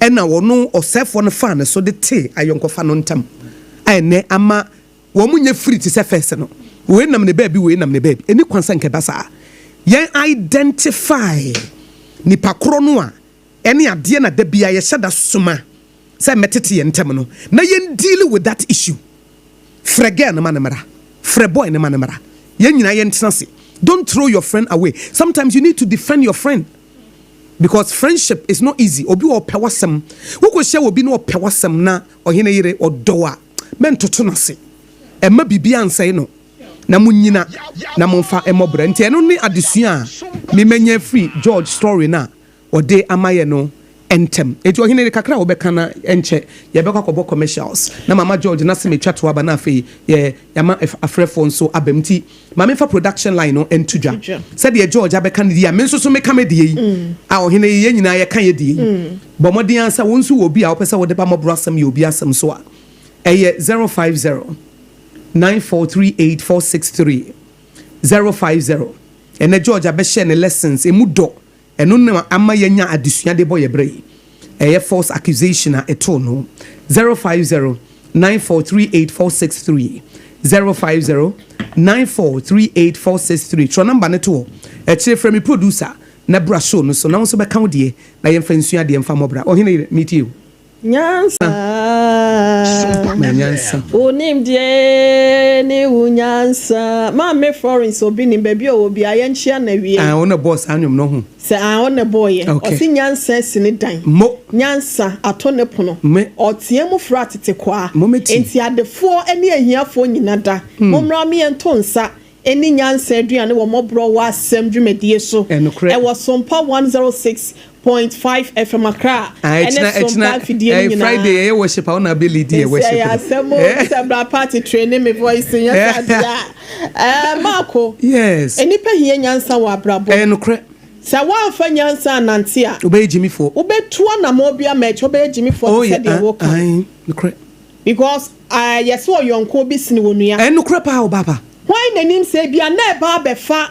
Ɛna ɔno ɔsɛefoɔ no faa ne so de tee ayɔnkofa no ntam a ɛnnɛ ama wɔn nyɛ free te sɛ first no. Wei nam ne baabi, wei nam ne baabi. Ɛnni kwan sɛ nka ɛba saa. Yɛn identify nipa korɔ no a ɛne adeɛ na da biara yɛhyɛ da soma sɛ mmɛtete yɛn ntam no na yɛn deal with that issue. Frɛ girl no ma no mmra, frɛ boy no ma no mmra. Yɛn nyinaa yɛntena ase. Don't throw your friend away. Sometimes you need to defend your friend because friendship is not easy. Obi wɔ ɔpɛ w'asɛm. Wokɔhyia obi na ɔpɛ w'asɛm na ɔhene yere ɔdɔ wo a, mɛntoto no ase. Ɛmma biribiara nsɛe no na monnyina na momfa mmɔ bra. Nti ɛno ne adesua a me manya afiri George story no a ɔde ama yɛ no ntɛm. Enti ɔhene de kakra a wobɛka na ɛnkyɛ yɛbɛkɔ akɔbɔ commercials na mama George n'asɛm atwa to aba na afei yɛ yɛama afrɛfoɔ nso aba mu. Nti ma memfa production line no nto dwa. Sɛdeɛ George abɛka ne deɛ a me nso so meka me deɛ yi a ɔhene yi yɛn nyinaa yɛka yɛ deɛ yi. Bɔ mmɔden ara sɛ wo nso wɔ obi a wopɛ sɛ wode ba mmɔborɔ asɛm yɛ obi asɛm so a ɛyɛ 050 9438 463 050. Ɛnɛ George abɛhyɛ ne lessons ɛmu dɔ. Ɛno na ama yɛanya adesua de bɔ yɛ bra yi. Ɛyɛ false accusation a ɛtoo no. 050 9438 463 050 9438 463 Twerɛ number no to hɔ. Akyire frɛ me producer na bra show no so na wo nso bɛka wo deɛ na yɛmfa nsua adeɛ mfa mmɔ bra. Ɔhene yere, metie o. Nyansa. Ma nyansa. Wo nimdeɛ ne wo nyansa. Maame Florence obi nim baabi a ɔwɔ biara yɛnkyea no awiei. Ah, ɔno na ɛbɔɔ saa nnwom no ho. Sɛ ah, ɔno na ɛbɔɔyɛ. Okay. Ɔse nyansa asi ne dan. Mo. Nyansa ato ne pono. Me. Ɔtea mu frɛ atetekwaa. Mo mɛti. Enti adefoɔ ne ahiafoɔ nyina da. Mommra me yɛnto nsa Ɛne nyansa aduane wɔ mmɔborɔwa asɛm dwumadie so Ɛnokorɛ. ɛwɔ Sompa 106.5 FM Accra Ah, ɛne ɛkyena, Sompa ɛkyena, afidie no ɛyɛ nyinaa. Friday, yɛyɛ worship a, wo na abɛ lead yɛ Nti worship ɛyɛ no. asɛm o, sɛ bra party traini me voice nyɛ saa deɛ a. Ɛɛ, Marko, Yes. nnipa hia nyansa wɔ abrabɔ mu. Ɛyɛ nokorɛ. Sɛ woamfa nyansa annante a, Wobɛyɛ gyimifoɔ. wobɛtu anammɔn bi ama akyire, wobɛyɛ gyimifoɔ Oh, te yeah, sɛ deɛ ah, woka no. ae, nokorɛ. Because ah, yɛse ɔyɔnkoɔ bi sene onua. Ɛyɛ nokorɛ paa o, baaba. Hwan na nim sɛ ebia na ɛba abɛfa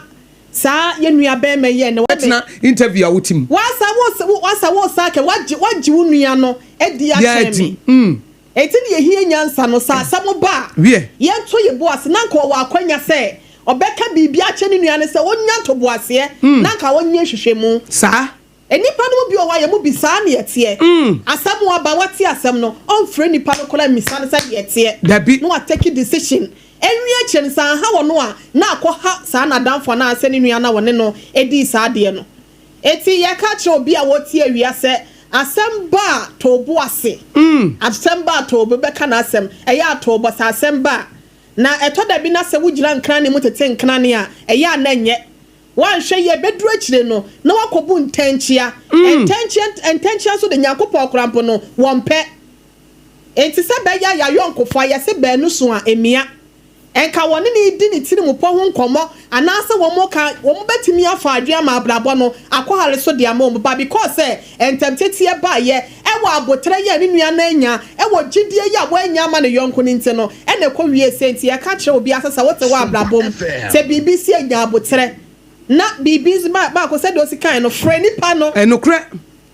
saa yɛn nua barima yi a ɛnnɛ wabɛ. Tena interview a wote mu. Wasa wo wasa wo sa kɛ wagye wagye wo nua no adi Deɛ akyɛn adi me. mm. Enti na yɛhia nyansa no, sɛ asɛm ba a, Wiɛ. yɛnto yɛn bo ase. Na anka ɔwɔ akwanya sɛ ɔbɛka biribi akyerɛ ne nua no sɛ ɔnnya ntoboaseɛ, na anka ɔnyɛ nhwehwɛmu. Saa. Nnipa no mu bi wɔ hɔ a, yɛn mu bi, saa na yɛteɛ. Asɛm aba, wate asɛm no, ɔmfrɛ nipa no koraa mmisa no sɛdeɛ ɛteɛ. Dabi. Na watake decision. Ɛnwie akyire no, sɛ anha ɔno a, na akɔha saa n'adamfo anaasɛ ne nua no a ɔne no dii saa adeɛ no. Enti yɛka kyerɛ obi a ɔretie awia sɛ, asɛm ba a, to wo bo ase. Asɛm ba a, to wo bo bɛka n'asɛm. Ɛyɛ a to wo bo. Sɛ asɛm ba a, na ɛtɔ da bi na sɛ wogyina nkrane mu tete nkrane a, ɛyɛ a na ɛnyɛ. Woanhwɛ yie a, ɛbɛduru akyire no, na woakɔbu ntɛnkyea. Ntɛnkyea, ntɛnkyea nso de, Nyankopɔn koraa mpo no, wɔmpɛ. Enti sɛ ɛbɛyɛ a yɛayɔnkofa, yɛse baanu so a, ɛmia. Nka wɔne no redi ne tirimupɔ ho nkɔmmɔ, anaasɛ wɔka, wɔbɛtumi afa adwene ama abrabɔ no akɔhare so de ama wɔn. But because sɛ ntɛmteteɛ baeɛ, ɛwɔ aboterɛ yi a ne nua no anya, ɛwɔ gyidie yi a wannya ama ne yɔnko no nti no, ɛna ɛkɔ wiee sei. Nti yɛka kyerɛ obiara sɛ, sɛ wote hɔ abrabɔ mu, sɛ biribi si a, nya aboterɛ. Na biribi nso, baako sɛdeɛ ɔsi kaeɛ no, frɛ nipa no. Nokorɛ,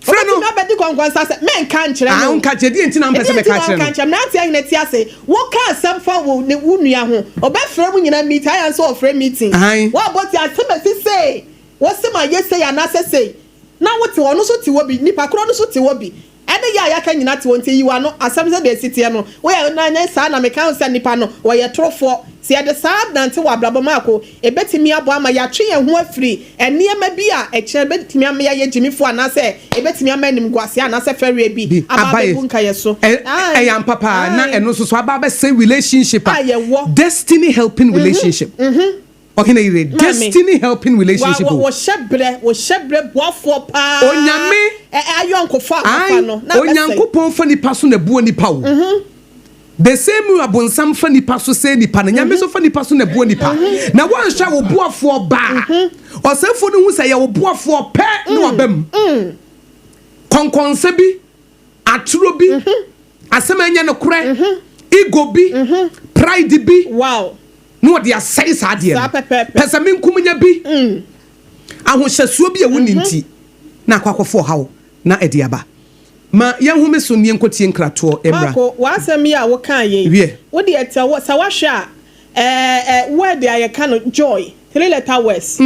frɛ no. Ɔbɛtumi abɛdi kɔnkɔnsa sɛ, Menka nkyerɛ Ah, no. wonka nkyerɛ, deɛ nti na wompɛ sɛ Ɛdeɛn nti mɛka na akyerɛ wonka no? nkyerɛ? Mmeranteɛ ahene te ase, woka asɛm fa wo ne wo nua ho, ɔbɛfrɛ mo nyinaa meeting, ayɛ sɛ ɔfrɛ meeting. Aane. Woabɔ ti asɛm asi sei, wose mayɛ sei anaasɛ sei. Na wote hɔ, ɔno nso te hɔ bi, nipa korɔ no nso te hɔ bi. Ɛne yɛ a yɛaka nyina te hɔ, nti yi w'ano, asɛm sɛdeɛ ɛsi teɛ no, woyɛ na ɛnyɛ saa na meka ho sɛ nipa no, ɔyɛ torofoɔ. Sɛ yɛde saa nante wɔ abrabɔ mu a ko, ɛbɛtumi aboa ama yɛatwe yɛn ho afiri nneɛma bi a ɛkyerɛ bɛtumi ama yɛayɛ gyimifoɔ anaasɛ ɛbɛtumi ama animguaseɛ anaasɛ fɛreɛ bi Bi aba aba yɛ abɛbu nka yɛn so. Ɛ Ae, ɛyɛ ampa paa, na ae. ɛno nso so aba abɛsɛe relationship A a, yɛwɔ. destiny helping relationship. Ɔhene yere, Maame, destiny helping wa relationship wɔ o. wɔhyɛ brɛ, wɔhyɛ brɛ boafoɔ paa Onyame, ɛ ayɔnkofa a ae, wafa no na abɛsɛe. Onyankopɔn fa nipa so na ɛboa nipa o. The same way abonsam fa nipa so sɛe nipa no, Nyame nso fa nipa so na ɛboa nipa. Na woanhwɛ a wo boafoɔ ba a, ɔsɛefoɔ no hu sɛ ɛyɛ wo boafoɔ pɛ na waba mu. Kɔnkɔnsa bi, atoro bi, asɛm a ɛnyɛ nokorɛ, ego bi, pride bi, na wɔde asɛe saa adeɛ no. Pɛsɛmenkominya bi, ahohyɛsoɔ bi a wonni nti, na akɔ akɔfa ɔhaw na ɛde aba. Ma yɛnhome so na yɛnkɔtie nkratoɔ mmra. Marco, w'asɛm yi a wokaa yei, Wiɛ. wo deɛ tɛ wo, sɛ woahwɛ a, ɛɛ ɛ word a yɛka no joy, 3 letter words.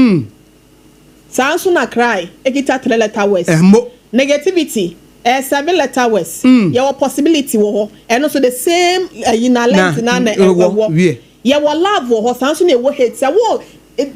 Saa nso na cry ekita 3 letter words. Ɛmmo. Negativity, ɛyɛ 7 letter words. Yɛwɔ possibility wɔ hɔ, ɛno nso the same ɛyi na length na na ɛwɔ, ɛwɔ. Wiɛ. Yɛwɔ love wɔ hɔ, saa nso na ɛwɔ hate. Sɛ wo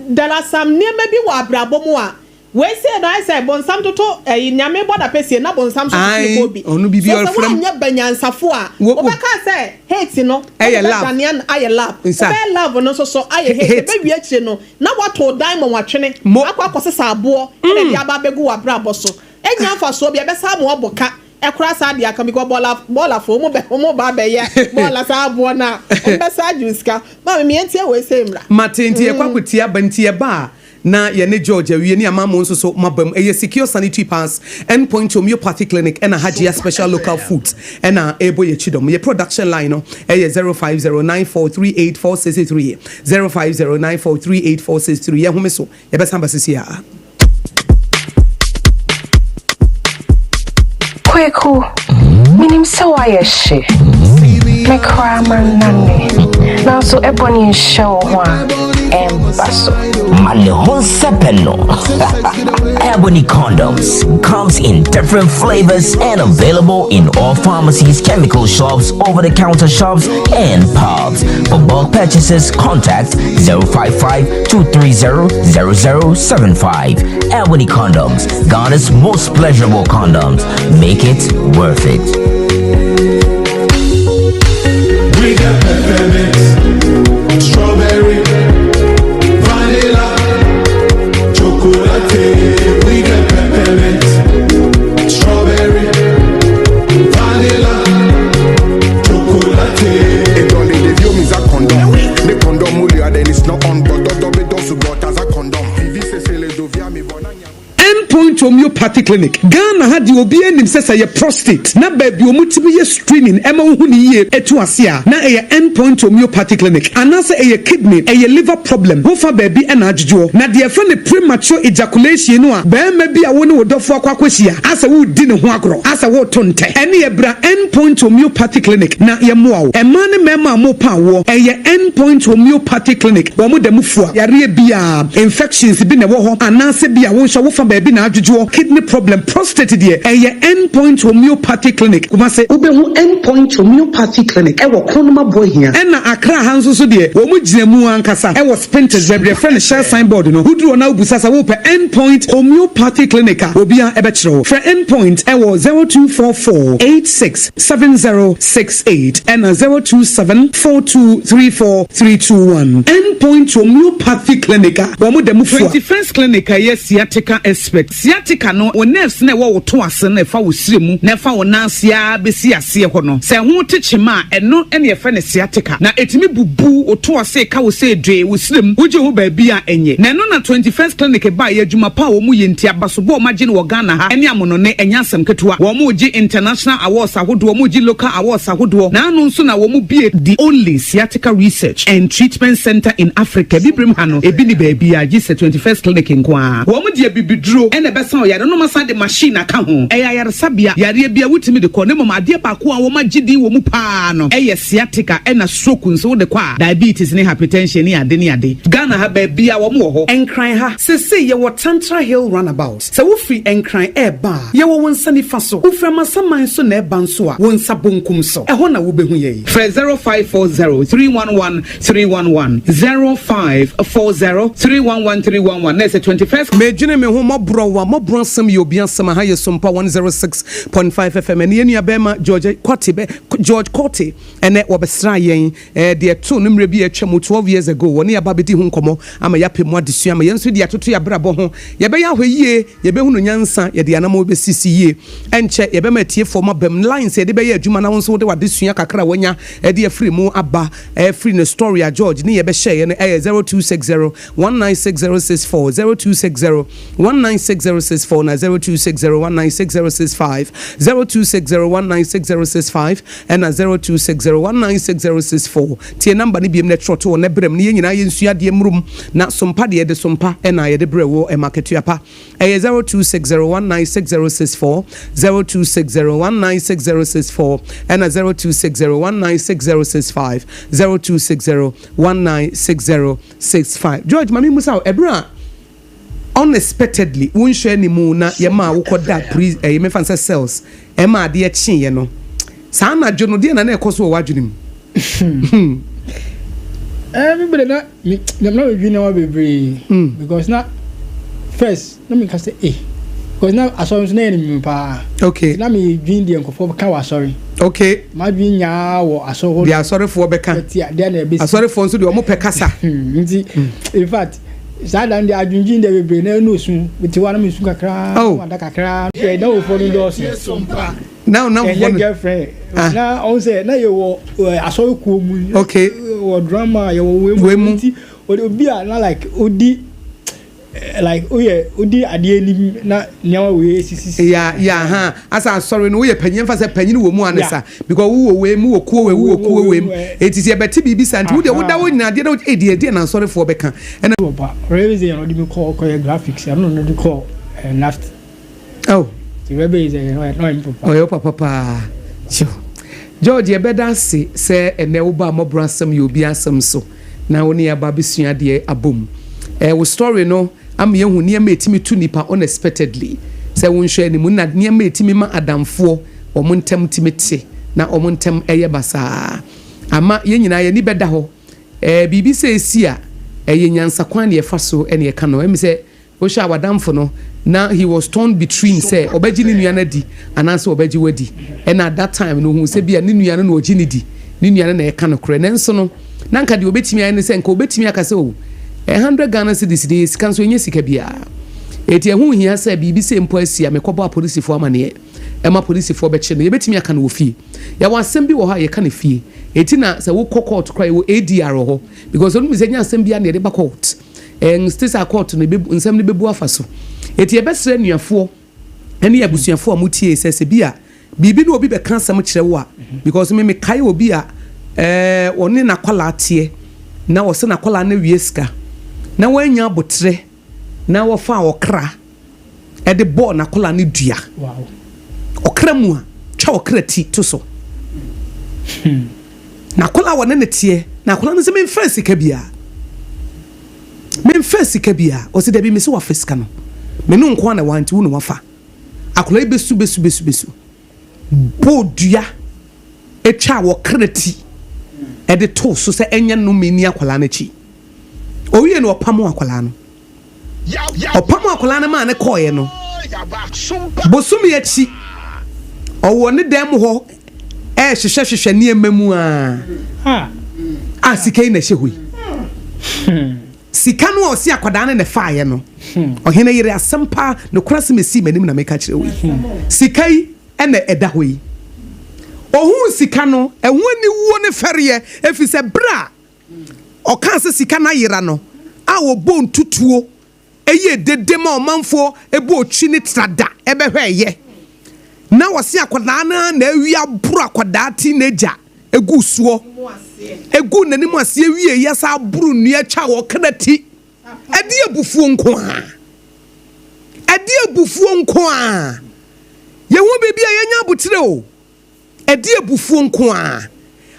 there are some nneɛma bi wɔ abrabɔ mu a wei sɛ na ayɛ sɛ bɔnsam toto ɛyi, Nyame bɔ da pɛsie na bɔnsam so toto ne Ae, kɔ bi. ɔno biribi So sɛ ɔfrɛm. woanyɛ banyansafo a, wobɛka sɛ hate no Ɛyɛ love. wobɛdane ayɛ love. Nsa. Wobɛyɛ love no nso so ayɛ hate. Hate. Ɛbɛwie akyire no na wato diamond watwene Mo. akɔ akɔsesa aboɔ ɛna de aba abɛgu w'abrabɔ so. Ɛnya mfasoɔ bi ɛbɛsa ama wabɔ ka ɛkora saa deɛ aka because bɔɔla bɔɔlafoɔ ɔmo bɛ ɔmo ba abɛyɛ bɔɔla saa aboɔ no a ɔmo bɛsa agye wo sika. Maame mi yɛntie wei sɛ mmra. Mate, nti yɛkɔ akɔtie aba, nti yɛba a na yɛne George awie ne ama mo nso so maba mu. Ɛyɛ Secure Sanitary Pass, Endpoint Homeopathy Clinic ɛna Hajia Special Local Foods ɛna ɛbɔ yɛ kyidɔm. Yɛ production line no ɛyɛ 0509438463, 0509438463. Yɛhome so, yɛbɛsan ba sisi a. Kweku, minim sɛ woayɛ hye. Me koraa mannane. Nanso ɛbɔ ne nhyɛ wo ho a, ɛmba so. Ma ne ho nsɛpɛ no. Ebony condoms comes in different flavors and available in all pharmacies, chemical shops, over-the-counter shops, and pubs. For bulk purchases, contact 055 230 0075. Ebony condoms, Ghana's most pleasurable condoms. Make it worth it. We got peppermint, strawberry, vanilla, chocolate. We got peppermint, strawberry, vanilla, chocolate. Etɔli ɖeviwo mi za condom ne condom mu lia then it's not on but dɔdɔ be dɔ sugbɔ ta za condom vivi sese le dovia mi vɔ na nya. Endpoint Homeopathy Clinic, Ghana ha deɛ obi anim sɛ sɛ yɛ prostate na baabi ɔmu tumi yɛ screening ɛma wohu ne yie ɛtu ase a, na ɛyɛ Endpoint Homeopathy Clinic, anaasɛ ɛyɛ kidney, ɛyɛ liver problem, wofa baabi ɛna adwodwoɔ, na deɛ ɛfrɛ ne premature ejaculation no a, bɛrima bi a wo ne wo dɔfo akɔ akɔhyia asɛ wodi ne ho agorɔ asɛ woto ntɛ, ɛne yɛbra Endpoint Homeopathy Clinic na yɛmmoa wo. Ɛmaa ne mmarima a mopa awoɔ, ɛyɛ Endpoint Homeopathy Clinic. Wɔn mo da mu fua yareɛ biara, infections bi na ɛwɔ hɔ anaasɛ bi a wo nso wofa baabi na adwodwoɔ, kidney problem, prostate deɛ, ɛyɛ Endpoint Homeopathy Clinic. Kumase, wobɛhu Endpoint Homeopathy Clinic ɛwɔ Kronoma Boahia, ɛna Accra ha nso so deɛ, wɔn mo gyina mu ankasa ɛwɔ Spintex, baabi yɛfrɛ no Shell signboard no. Woduru hɔ na wobusa sɛ wopɛ Endpoint Homeopathy Clinic a, obiara ɛbɛkyerɛ wo. Frɛ Endpoint ɛwɔ 0244 86 7068 ɛna 027 4234 321. Endpoint Homeopathy Clinic a wɔn mo da mu fua. 21st Clinic a ɛyɛ sciatica expert. Sciatica no, wo nerves na ɛwɔ wo to ase no, ɛfa wo sire mu na ɛfa wo nan ase ara bɛsi aseɛ hɔ no, sɛ ɛho te kyema a, ɛno ɛna yɛfrɛ no sciatica, na ɛtumi bubu wo to ase ka wo sɛ dwee wo sire mu, wogye ho baabi a ɛnyɛ. Na ɛno na 21st Clinic ba yɛ adwuma pa a wɔn yɛ nti abasobɔ a wɔn agye no wɔ Ghana ha ɛne amonɔne, ɛnyɛ asɛm ketewa. Wɔn gye international awards ahodoɔ, wɔn gye local awards ahodoɔ, na ano nso na wɔn bie the only sciatica research and treatment center in Africa. Bibirem ha no, ebi ni baabi a gye sɛ 21st Clinic nko ara. Wɔn deɛ, bibiduro ɛna ɛbɛsan ɔyare no, ma de machine aka ho. Ɛyɛ ayaresabea, yareɛ bi a wotumi de kɔ ne mom. Adeɛ baako a wɔn agye din wɔ mu paa no ɛyɛ sciatica, ɛna stroke nso wode kɔ a, diabetes ne hypertension ne ade ne ade. Ghana ha baabi a wɔn wɔ hɔ, Nkran ha sese yɛwɔ Tantra Hill roundabout. Sɛ wofiri Nkran ɛɛba a, yɛwɔ wɔn nsa nifa so. Wofiri Amasaman so na ɛba nso a, wɔn nsa bonkum so, ɛhɔ na wobɛhu yɛn. Frɛ 0540 311 311, 0540 311 311, na ɛsɛ 21st. Medwene me ho mmɔborɔ wa mmɔborɔ asɛm yɛ obi asɛm. Aha yɛ Sompa 106.5 FM. Ɛne yɛn nua bɛrima George Kɔte bɛ George Kɔte ɛnɛ wɔbɛsra yɛn deɛ to no mmerɛ bi a atwa mu 12 years ago. Wɔne yɛaba bɛdi ho nkɔmmɔ ama yɛapɛ mu adesua ama yɛn nso de atoto yɛabrabɔ ho. Yɛbɛyɛ ahɔ yie, yɛbɛhu no nyansa, yɛde anam bɛsisi yie. Ɛnkyɛ yɛbɛma atiefoɔ ma bam lines yɛde bɛyɛ adwuma na wo nso wode w'adesua kakra a wanya ɛde afiri mu aba, ɛfiri ne story a George ne yɛbɛhyɛeɛ no. Ɛyɛ 0260 196064, 0260 196064. 0260196064 na 0260196065, 0260196065 ɛna 0260196064. Tie number no biom na twerɛ to hɔ na brɛ mu na yɛn nyinaa yɛnsua adeɛ mmrom na sompa deɛ yɛde sompa ɛna yɛde brɛ woɔ ɛma akatua pa. Ɛyɛ 0260196064, 0260196064 ɛna 0260196065, 0260196065. George, ma me mmusa wo, ɛberɛ a unexpectedly wonhwɛ animu na yɛmaa wokɔ da pri ɛyi mefa no sɛ cells ɛma adeɛ kyeeɛ no, saa anadwo no deɛ na na ɛkɔ so wɔ w'adwene mu? Ɛɛ me bere na me na me dwi nneɛma bebree mm. because na first na me ka sɛ eh because na asɔre nso na yɛ ne mu paa. Okay. Na me dwin deɛ nkurɔfoɔ ka wɔ asɔre. Okay. Ma dwin nyaa wɔ asɔre hɔ. Deɛ asɔrefoɔ bɛka. Deɛ na ɛbɛsi. Asɔrefoɔ nso deɛ wɔn pɛ kasa. Hmm, nti in fact saa dan deɛ adwendwen deɛ bebree na ɛna osu te hɔ a na me su kakra oh. na wada kakra. Ɛna ofoɔ no dɔɔso. Na ɔnam ɛnyɛ girlfriend ah. Na ɔn sɛ na yɛ wɔ asɔre kuo mu. Okay. Wɔ drama yɛ wɔ wei mu nti obi a na like odi like oyɛ odi adeɛ anim na nneɛma wei esisi. Ya ya ha asa asɔre no woyɛ panyin fa sɛ panyin wɔ mu anisa because wowɔ wei mu wɔ kuo wei wowɔ kuo wei mu eti sɛ yɛbɛte biribi sa nti wo deɛ woda hɔ nyinaa adeɛ na edi ɛdeɛ na asɔrefoɔ bɛka ɛna. Wɔ ba ɔyɛ sɛ yɛn ɔde mi kɔ kɔyɛ graphics ɛno na ɔde kɔ ɛɛ naft. Oh. Ɔyɛ wo papa paa. Kyew. George, yɛbɛda ase sɛ ɛnnɛ wobaa Mmɔborɔ Asɛm Yɛ Obi Asɛm so na wo ne yɛn aba abɛsua adeɛ abom. Eh, wo story no ama yɛahu nneɛma a ɛtumi to nnipa unexpectedly, sɛ wonhwɛ anim, na nneɛma a ɛtumi ma adamfoɔ wɔn ntam tumi te na wɔn ntam yɛ basaa. Ama yɛn nyinaa yɛn ani bɛda hɔ. Eh, biribi sɛ ɛsi a, ɛyɛ nyansakwan na yɛfa so na yɛka no. Ɛmi sɛ Wohwɛ a w'adamfo no na he was torn between sɛ ɔbɛgye ne nua no adi anaasɛ ɔbɛgye wo adi. Ɛna at that time no ohuu sɛ bia ne nua no na ɔgye no di, ne nua no na ɛka nokorɛ. Nanso no na nka deɛ ɔbɛtumi ayɛ ne sɛ nka ɔbɛtumi aka sɛ oh, 100 Ghana cedis deɛ ɛyɛ sika nso ɛnyɛ sika biara. Enti ɛho nhia sɛ biribi sei mpo asi a mekɔbɔ apolisifoɔ amaneɛ ɛma polisifoɔ bɛkye no. Yɛbɛtumi aka no wɔ fie. Yɛwɔ asɛm bi wɔ hɔ a yɛka no fie. Enti na sɛ wokɔ court koraa yɛwɔ ADR wɔ hɔ because ɔno nim sɛ ɛnyɛ asɛm biara na yɛde ba court. Ɛnte saa kɔɔto no ebebu nsɛm no bebu afa so. Enti yɛbɛsrɛ anuafoɔ ne abusuafoɔ a motiee sɛ sɛ bi a biribi ne obi bɛka asɛm kyerɛ wo a because me mekae obi a ɛɛ ɔne n'akwadaa teɛ na ɔsɛ n'akwadaa no awie sika na wannya aboterɛ na wɔfaa ɔkra de bɔɔ n'akwadaa no dua. Ɔkra mu a, twa ɔkra ti to so. N'akwadaa a wɔne no teɛ, na akwadaa no sɛ memfaa sika biara. Memfaa sika biara. Ɔsɛ dabi mese wafa sika no. Me ne nko na wanti wo na wafa. Akwadaa yi bɛsu bɛsu bɛsu bɛsu. Bɔɔ dua atwa ɔkra ti ɛde too so sɛ ɛnyɛ nnome ni akwadaa no akyi. Owie no ɔpamo akwadaa no. Ɔpam akwadaa no maa no kɔeɛ no, bosome akyi, ɔwɔ ne dan mu hɔ rehwehwɛhwehwɛ nneɛma mu a, a sika yi na ɛhyɛ hɔ yi. Sika no a ɔsi akwadaa no na ɛfaeɛ no, ɔhene yere asɛm paa, nokorɛ asɛm ɛsii m'anim na meka kyerɛ wo yi. Sika yi na ɛda hɔ yi. Ɔhuu sika no, ɛho aniwuo ne fɛreɛ, ɛfiri sɛ berɛ a Ɔkaa sɛ sika no ayera no a wɔbɔɔ ntutuo yɛɛ dede ma ɔmanfoɔ bɔɔ twi ne trada bɛhwɛeɛ na wɔse akwadaa no ara na awi aboro akwadaa teenager guu soɔ guu n'anim aseɛ wieeɛ san aboro nnua twaa ɔkra ti. Ɛde abufuo nko ara. Ɛde abufuo nko ara. Yɛhu biribi a yɛnya aboterɛ o. Ɛde abufuo nko ara.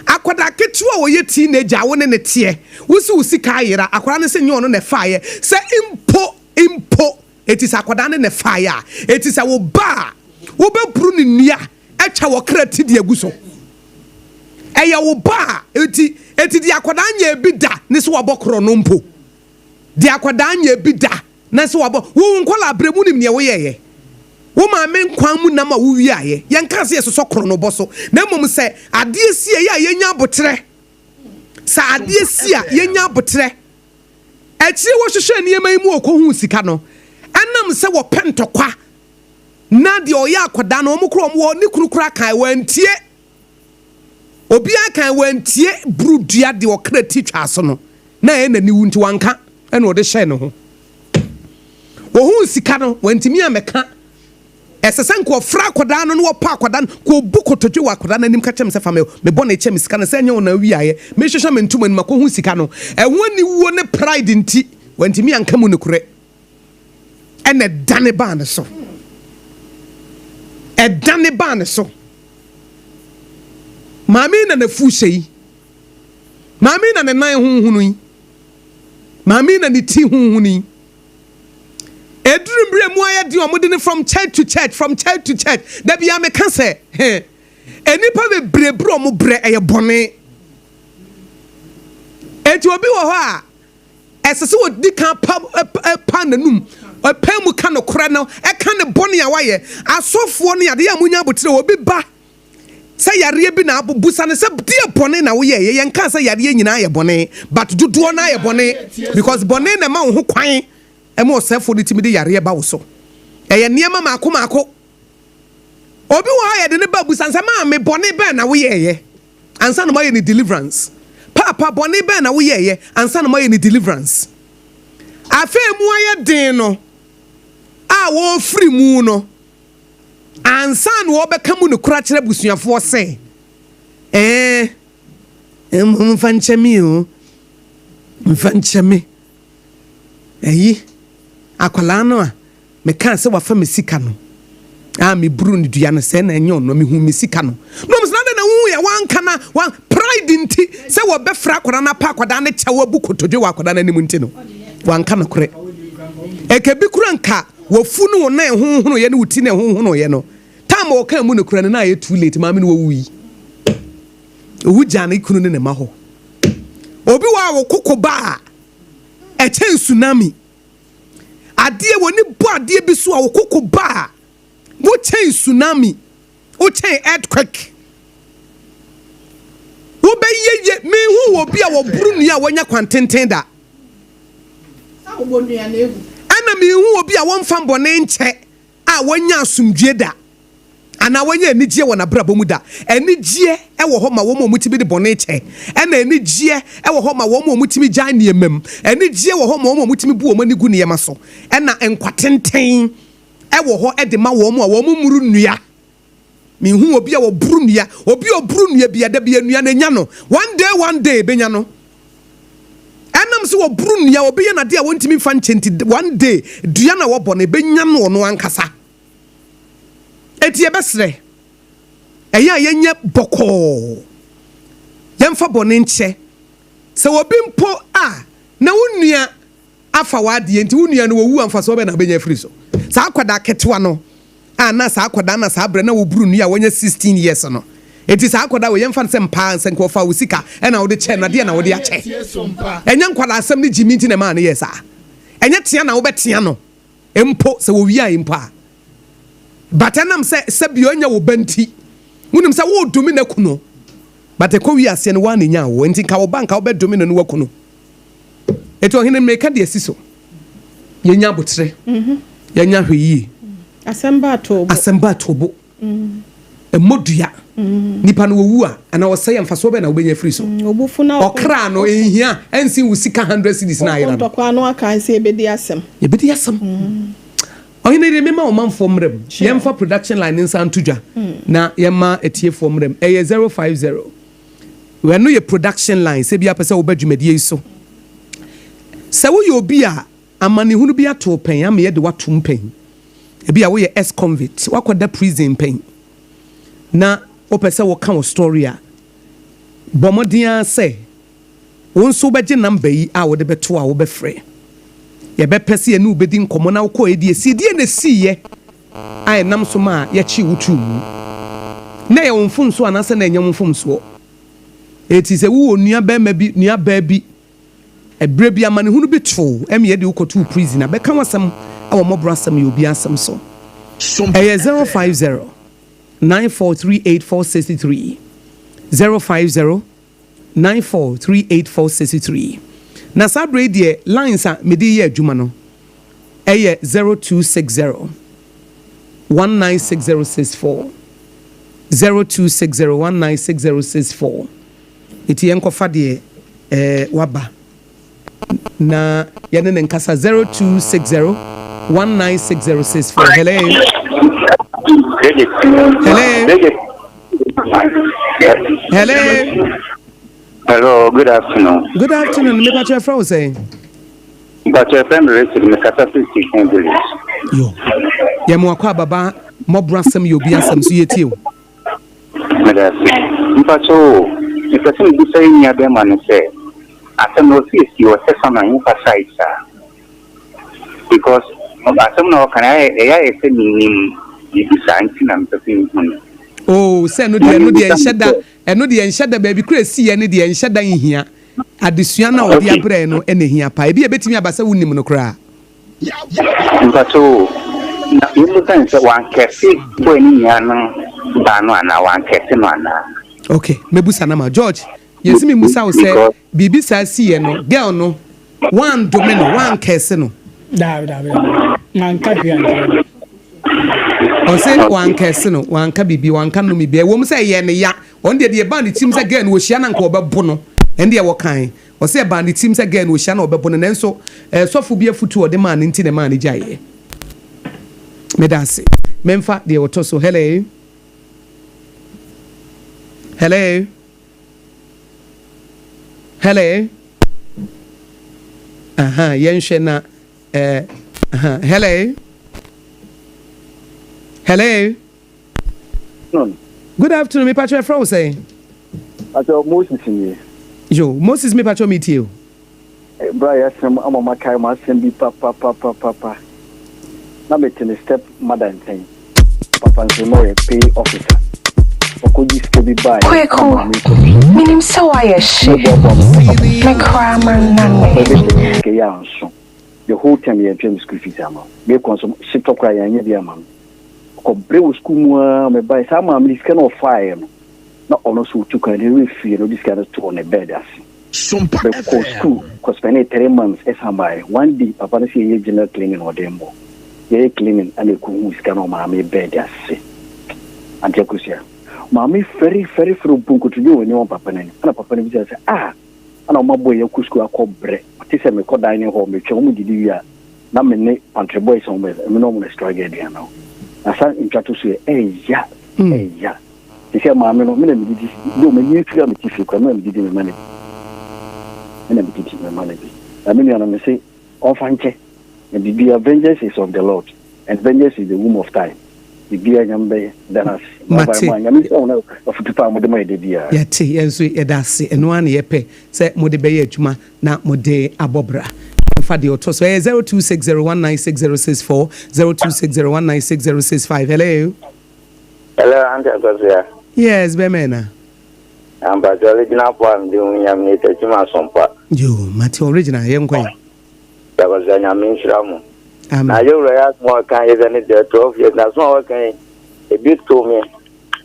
Akwadaa ketewa a ɔyɛ teenager a wo ne no teɛ, wo se wo sika ayera, akwadaa no se nyɛ ɔno na ɛfaeɛ, sɛ mpo, mpo, enti sɛ akwadaa no na ɛfaeɛ a, enti sɛ wo ba a, wobɛboro no nnua atwa wɔ kra ti de agu so. Ɛyɛ wo ba a, enti, enti deɛ akwadaa nyɛɛ bi da ne sɛ wabɔ korɔno mpo. Deɛ akwadaa nyɛɛ bi da Na sɛ wabɔ wo wo nkwadaa-berɛ mu, wonim deɛ woyɛeɛ? Wo maame nkwan mu nam a wowiaeɛ. Yɛnkaa sɛ yɛsosɔ korɔnobɔ so, na mmom sɛ adeɛ si a, ɛyɛ a yɛnya aboterɛ. Sɛ adeɛ si a, yɛnya aboterɛ. Akyire wɔhwehwɛɛ nneɛma yi mu wɔkɔhuu sika no, ɛnam sɛ wɔpɛ ntɔkwa na deɛ ɔyɛ akwadaa no, wɔn koraa wɔn wɔ ne kunu koraa kae, wantie. Obiara kae, wantie buru dua deɛ ɔkra ti twaa so no, na ɛyɛ n'aniwu nti wanka, ɛna ɔde hyɛɛ ne ho. Wɔhuu sika no, wantumi ammɛka. Ɛsɛ sɛ nka ɔfrɛ akwadaa no na wɔpa akwadaa no, ka ɔbu kotodwe wɔ akwadaa no anim ka kyerɛ me sɛ fa me me bɔne kyɛ me sika no sɛ ɛnyɛ wo na wowiaeɛ. Mehwehwɛ me ntoma no mu akɔhu sika no. Ɛho aniwuo ne pride nti, wantumi anka mu nokorɛ. Ɛna ɛdane baa ne so. Ɛdane baa ne so. Maame yi na n'afu hyɛ yi. Maame yi na ne nan ho hunu yi. Maame yi na ne ti ho hunu yi. Ɛduru mmerɛ mu ayɛ den wɔn de no from church to church from church to church. Da biara meka sɛ he nnipa bebree berɛ wɔn brɛ ɛyɛ bɔne. Enti obi wɔ hɔ a ɛsɛ sɛ wɔdi kan pa pa n'anum ɛpɛ mu ka nokorɛ no ɛka ne bɔne a wayɛ. Asɔfoɔ ne adeɛ a monya aboterɛ obi ba Sɛ yareɛ bi na abo, busa no sɛ deɛ bɔne na woyɛɛyɛ, yɛnkaa sɛ yareɛ nyinaa yɛ bɔne but dodoɔ no ara yɛ bɔne because bɔne na ɛma wo ho kwan ma ɔsɛefoɔ no tumi de yareɛ ba wo so. Ɛyɛ nneɛma maako maako. Obi wɔ hɔ a yɛde no ba busa no sɛ maame bɔne bɛn na woyɛɛyɛ ansa na moayɛ no deliverance. Paapa bɔne bɛn na woyɛɛyɛ ansa na moayɛ no deliverance. Afei mu ayɛ den no a wɔrefiri mu no, Ansa na wɔbɛka mu nokorɛ akyerɛ abusuafoɔ sɛ, Ɛɛ, momfa nkyɛ me o, momfa nkyɛ me. Ayi, akwadaa no a mekaa sɛ wafa me sika no, a meburu no dua no, sɛɛ na ɛnyɛ ɔno, mehuu me sika no. Na wɔn sɛ, na adɛn na wohuiɛ, wanka na, wan, pride nti, sɛ wɔbɛfrɛ akwadaa no apa akwadaa no kyɛw abu kotodwe wɔ akwadaa no anim nti no, wanka nokorɛ. Ɛka bi kura nka Wafu ne wo nan honhonoeɛ ne wo ti na ɛhonhonoeɛ no, time a ɔkaa mu nokorɛ no na ayɛ too late, maame no wawui. Owu gyaa ne kunu ne ne mma hɔ. Obi wɔ a wo koko ba a ɛkyɛn tsunami. Adeɛ w'ani bɔ adeɛ bi so a wo koko ba a wokyɛn tsunami, wokyɛn earthquake. Wobɛyɛ ye menhu wɔ obi a wɔboro nnua a wanya kwantenten da. Ɛna menhu obi a wɔmfa bɔne nkyɛ a wanya asomdwoeɛ da, anaa wanya anigyeɛ wɔ n'abrabɔ mu da. Anigyeɛ wɔ hɔ ma wɔn a wɔtumi de bɔne kyɛ, ɛna anigyeɛ wɔ hɔ ma wɔn a wɔtumi gyae nneɛma mu. Anigyeɛ wɔ hɔ ma wɔn a wɔtumi bu wɔn ani gu nneɛma so, ɛna nkwa tenten wɔ hɔ de ma wɔn a wɔmmoro nnua. Menhuu obi a ɔboro nnua. Obi a ɔboro nnua bia, da bia nnua no anya no. One day, one day, ɛbɛnya no. Ɛnam sɛ ɔboro nnua, obi yɛ no adeɛ a wɔntumi mfa nkyɛ nti, one day, dua no a wɔbɔ no, ɛbɛnya no ɔno ankasa. Enti yɛbɛsrɛ, ɛyɛ a yɛnyɛ bɔkɔɔ, yɛmfa bɔne nkyɛ. Sɛ obi mpo a, na wo nua afa w'adeɛ nti wo nua no ɔwu a mfasoɔ bɛn na wobɛnya afiri so? Saa akwadaa ketewa no a na saa akwadaa na saa berɛ na wɔburu nnua a wanya 16 years no nti saa akwadaa wei yɛmfa no sɛ mpaa sɛ nka ɔfaa wo sika ɛna wode kyɛɛ no adeɛ na wode akyɛ ɛnyɛ nkwadaa asɛm ne gyimi nti na ɛmaa no yɛɛ saa ɛnyɛ tea na wobɛtea no mpo sɛ wɔwiae mpo a but ɛnam sɛ sɛbi ɔnyɛ wo ba nti wonim sɛ wodome no aku no but ɛkɔ wie aseɛ no woa na ɛnyaa wo nti nka wo ba nka wobɛdome no no waku no Enti ɔhene mmirika de asi so. Yɛnya aboterɛ. Yɛnya ahwɛyie. Asɛm ba ato bo. Asɛm ba ato bo. Mmɔ dua. Nipa no owu a, anaa ɔsɛe a, mfasoɔ bɛn na wobɛnya afiri so? Ɔkra no, ɛnhia, ɛnsen wo sika hundred cedis no a ayera no. Ɔko ntɔkwa no aka sɛ yɛbɛdi asɛm. Yɛbɛdi asɛm. Ɔhene yere, memma ɔmanfoɔ mmra mu. Yɛmfa production line no nsa nto dwa na yɛmma atiefoɔ mmra mu. Ɛyɛ 050. Ɛno yɛ production line, sɛ ebia wopɛ sɛ woba dwumadie yi so. Sɛ woyɛ obi a amanehunu bi ato wo pɛn ama yɛde wo atom pɛn, ebia woyɛ ex-convict, woakɔda prison pɛn, na wopɛ sɛ woka wo story a, bɔ mmɔden ara sɛ wo nso wobɛgye number yi a wode bɛto a wobɛfrɛ. Yɛbɛpɛ sɛ yɛne wo bɛdi nkɔmmɔ na wokɔeɛ deɛ ɛsii, deɛn na ɛsiiɛ? a ɛnam so maa yɛkyee wo too mu. Ná ɛyɛ wo mfomso anaasɛ na ɛnyɛ wo mfomsoɔ? Enti sɛ wowɔ nuabarima bi, nuabaa bi, ɛberɛ bi amanehunu bi too wo ma yɛde wo kɔtoo prison a, bɛka w'asɛm wɔ mmɔborɔ asɛm yɛ obiara asɛm so. Ɛyɛ 050 9438 463, 050 9438463 Na saa berɛ yi deɛ lines a mede reyɛ adwuma no yɛ 0260 196064, 0260 196064 Enti yɛnkɔfa deɛ eh, waba na yɛne no nkasa 0260. 196064. Hello. Hello. Hello. Hello, good afternoon. Good afternoon. Me pacho efra wo sɛn? Mpacho efra me Richard me kasa fi Chicken Village. Yo. Yɛ mo akɔ ababa mɔbro asɛm yɛ obi asɛm so yɛtie o. Meda ase. Mpacho o, mepɛ sɛ mebisa yɛ nua bɛrima no sɛ asɛm no ɔsi esi wɔ sɛ sama nfa side saa. Because asɛm na ɔka no ɛyɛ ayɛ sɛ menim biribi saa nti na mepɛ sɛ mehu no. Oh, sɛ no deɛ no deɛ nhyɛ da Ɛno deɛ ɛnhyɛ da, baabi koraa ɛsiiɛ no deɛ ɛnhyɛ da nhia. Adesua no a ɔde abrɛɛ no na ɛhia paa. Ebia ɛbɛtumi aba sɛ wonnim no koraa. Mpakyɛw o, na yɛmmisa no sɛ wankɛse boy no nua no ba no anaa, wankɛse no anaa? Ok, mɛbusa no ama wo. George, yɛse memmusa wo sɛ biribi saa siiɛ no, girl no, woandome no, woankɛse no? Daabi, daabi, daabi. Manka hwee ankyerɛ no. Ɔse wankɛse no, wanka biribi, wanka nnome biara. Ɛwom sɛ ɛyɛɛ no ya, ɔno deɛ deɛ ɛbaa ne tirim sɛ girl no ɔhyia no anka ɔbɛbo no, ɛno deɛ wɔkae. Ɔse ɛbaa ne tirim sɛ girl no ɔhyia no a ɔbɛbo no, nanso eh, sɔfo bi afutuo a ɔde maa no nti na ɛmaa no gyaeɛ. Meda ase. Memfa deɛ ɔtɔ so. Hello? Hello? Hello? Aha, yɛnhwɛ na eh, aha, hello? Hello? Good afternoon, me pacho ɛfrɛ wo sɛn? Pacho Moses nie. Yo, Moses me pacho metie o. Bra yɛ asɛm ama makae mo asɛm bi papapapapa. Na mete me step mother nkyɛn. Papa nso na ɔyɛ pay officer. Ɔkɔgye sika bi baeɛ na Kweku, maame kɔpie. menim sɛ woayɛ hye, Meboaboa me ho papa. me koraa Papa mannane. bɛgye sika yi anso. The whole term yɛntua me school fees ama me. Mekɔ nso hyetɔ koraa yɛanyɛ bi ama me. Ɔkɔbrɛ wɔ school mu ara mebaeɛ. Saa maame no sika no ɔfaeɛ no na ɔno nso ɔtu kwan ne werɛ fiiɛ na ɔde sika no too ne bed ase. Mekɔɔ school kɔ spɛnee 3 months ɛsan baeɛ. One day papa no sɛ yɛnyɛ general cleaning wɔ dan mu hɔ. Yɛyɛ cleaning ɛna ɛkɔhuu sika no wɔ maame bed ase. Auntie Akosua, maame fɛre fɛre fɛre ɔbu nkotodwe wɔ anim wɔ papa no anim. Ɛna papa no bisa sɛ ah ɛna ɔma boy yi akɔ school akɔ brɛ. Ɔte sɛ mekɔ dining hall metwɛn wɔn didi wie a na me ne pantry boys a wɔn me ne wɔn na struggle aduane no. Na sa ntwa to so yɛ ɛya ɛya. Te sɛ maame no me na medidi though m'ani afiri a mete fie koraa me na medidi me ma no bi. Me na medidi me ma no bi. Na me nua no me se ɔmfa nkyɛ. Na biribiara vengeance is of the Lord and vengeance is the womb of time. Biribiara Nyame bɛyɛ. Da no ase. Mate. Bye bye ma Nyame nhyira wo na afutu pa a mode ma yɛ da biara. Yɛte, yɛn nso yɛda ase. Ɛno ara na yɛpɛ sɛ mode bɛyɛ adwuma na mode abɔ bra. Yɛmfa deɛ ɔtɔ so. Ɛyɛ 0260196064, 0260196065. Hello? Hello, Auntie Akosua. Yes, bɛmɛ na. Ampakyɛ original po a mede hu Nyame ne Takyima Asompa. Yo, mate original, yɛnkɔ yi. Akosua Nyame nhyira mo. Amen. Na yɛwura yɛ asɛm a ɔka yi sɛ ne deɛ 12 years na asɛm a ɔka yi ebi to me.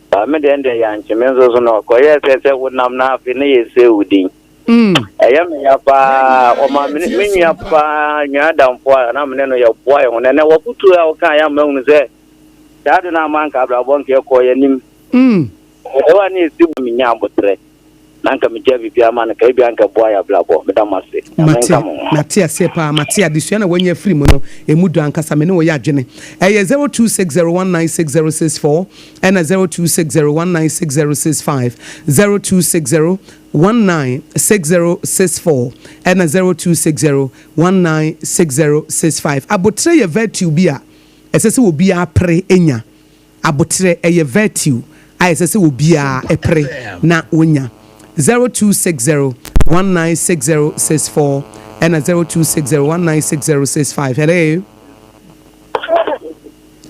Ba me deɛ deɛ yɛankye me nso so no ɔkɔyɛɛ sɛ sɛ wonam na afei ne yɛsɛ wo din. Ɛyɛ me ya paa ɔma me me nua paa nua adamfo a na me ne no yɛboa yɛn ho na ɛnɛ wɔfotuo a ɔka yɛ ama hunu sɛ saa de no ama nka abrabɔ nka ɛkɔ yɛn anim. Ɛwɔ a ne yɛsi bu menya abotrɛ na nka megya biribi ama no ka ebi anka boa yɛ abrabɔ meda mo ase. Nyame Mate, nka mo ho. mate aseɛ paa, mate adesua na wanya afiri mu no, ɛmu dɔ ankasa, me ne wo yɛ adwene. Ɛyɛ 0260196064 ɛna 0260196065, 0260196064 ɛna 0260196065. Aboterɛ yɛ virtue bi a ɛsɛ sɛ obiara pere nya. Aboterɛ ɛyɛ virtue a ɛsɛ sɛ obiara pere na wonya. 0260196064 ɛna 0260196065. Hello?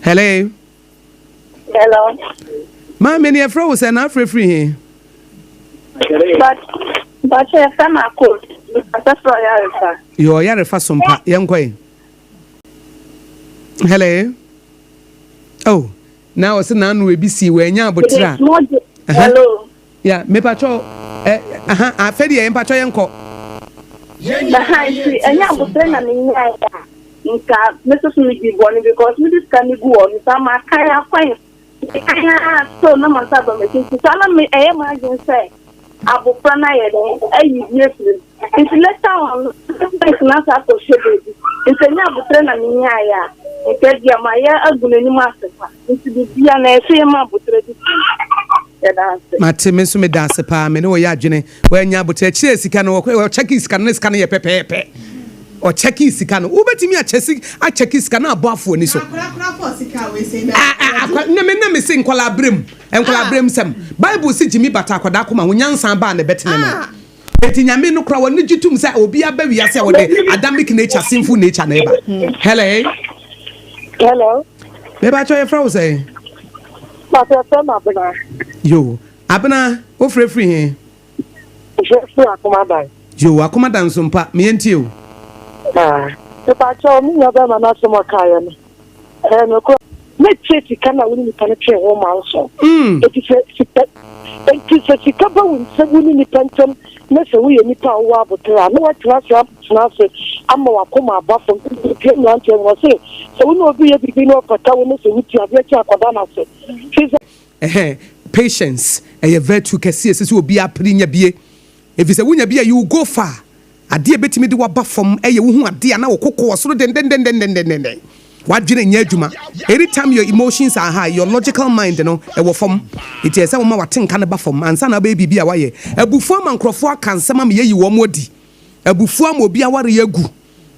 Hello? Hello. Maame ne yɛfrɛ wo sɛ na afrɛ firi he? But but yɛfrɛ me Akos. Mekasa frɛ Ɔyarefa. Yɛ Ɔyarefa so mpa. Yɛnkɔ yi. Hello? Oh, na ɔsɛ n'ano ebi si wanya aboterɛ a. Hello. Ya, mepatwɔ ɛ aha afɛ deɛ mpatwɔ yɛnkɔ. Aha nti ɛnyɛ aboterɛ na menyaeɛ a nka me nso so medi bɔne because mede sika no gu hɔ no saa makan akwan mekan ara so na mansa aba m'akyi nti saa na me ɛyɛ m'adwene sɛ abofra no ayɛ dɛn ayi bi afiri mu nti later on no bank no asa akɔhyɛ baabi nti ɛnyɛ aboterɛ na menyaeɛ a. Nka deɛ mayɛ agu n'anim ase kwa. Nti biribiara no ɛyɛ sɛ yɛma aboterɛ di kan. Yɛda ase. Mate, me nso meda ase paa, me ne wo yɛ adwene. Wannya aboterɛ, kyerɛ sika no, ɔkyɛkee sika no, ne sika no yɛ pɛpɛɛpɛ. Ɔkyɛkee sika no, wobɛtumi akyɛsi, akyɛke sika no abɔ afo ani so. Akwa, na me na me se nkwadaa berɛ mu, nkwadaa berɛ mu sɛm. Bible se gyimi bata akwadaa koma ho, nyansa ba a na ɛbɛtene no. Enti Nyame no koraa ɔno gye tom sɛ obi aba wiase a ɔde Adamic nature, sinful nature na ɛba. Hello. Hello. Meba kyɛ yɛfrɛ wo sɛn? Pàtó yɛfrɛ me Abena. Yo, Abena, wofrɛ firi he? Mefrɛ firi Akomadan. Yo, Akomadan nso mpa, meyɛ ntie o. Ah, mepa kyɛw, me nua bɛrima no asɛm ɔkaeɛ no, Ɛyɛ nokorɛ. Na kyerɛ sika no a wo ne nipa no twee ho ma nso. Enti sɛ sika enti sɛ sika ba wo nsam wo ne nipa ntam na sɛ woyɛ nipa a wowɔ aboterɛ a na woatena ase atena ase ama w'akoma aba fam. Pie mmeranteɛ no wɔse sɛ wo ne obi yɛ biribi na ɔfata wo na sɛ wotie adeɛ kye akwadaa no ase firi sɛ Ɛhɛn, patience ɛyɛ virtue kɛse a ɛsɛ sɛ obiara pere nya bie. Efisɛ wonya bi a you will go far. Adeɛ a ɛbɛtumi de wo aba fam yɛ wohu adeɛ a na wo koko wɔ soro dendendendendenden. W'adwene nyɛ adwuma. Anytime your emotions are high, your logical mind no ɛwɔ fam. Nti ɛsɛ sɛ woma w'atenka no ba fam ansa na wobɛyɛ biribi a woayɛ. Abufuo ama nkurɔfoɔ aka nsɛm ama yɛayi wɔn adi. Abufuo ama obi awareɛ agu.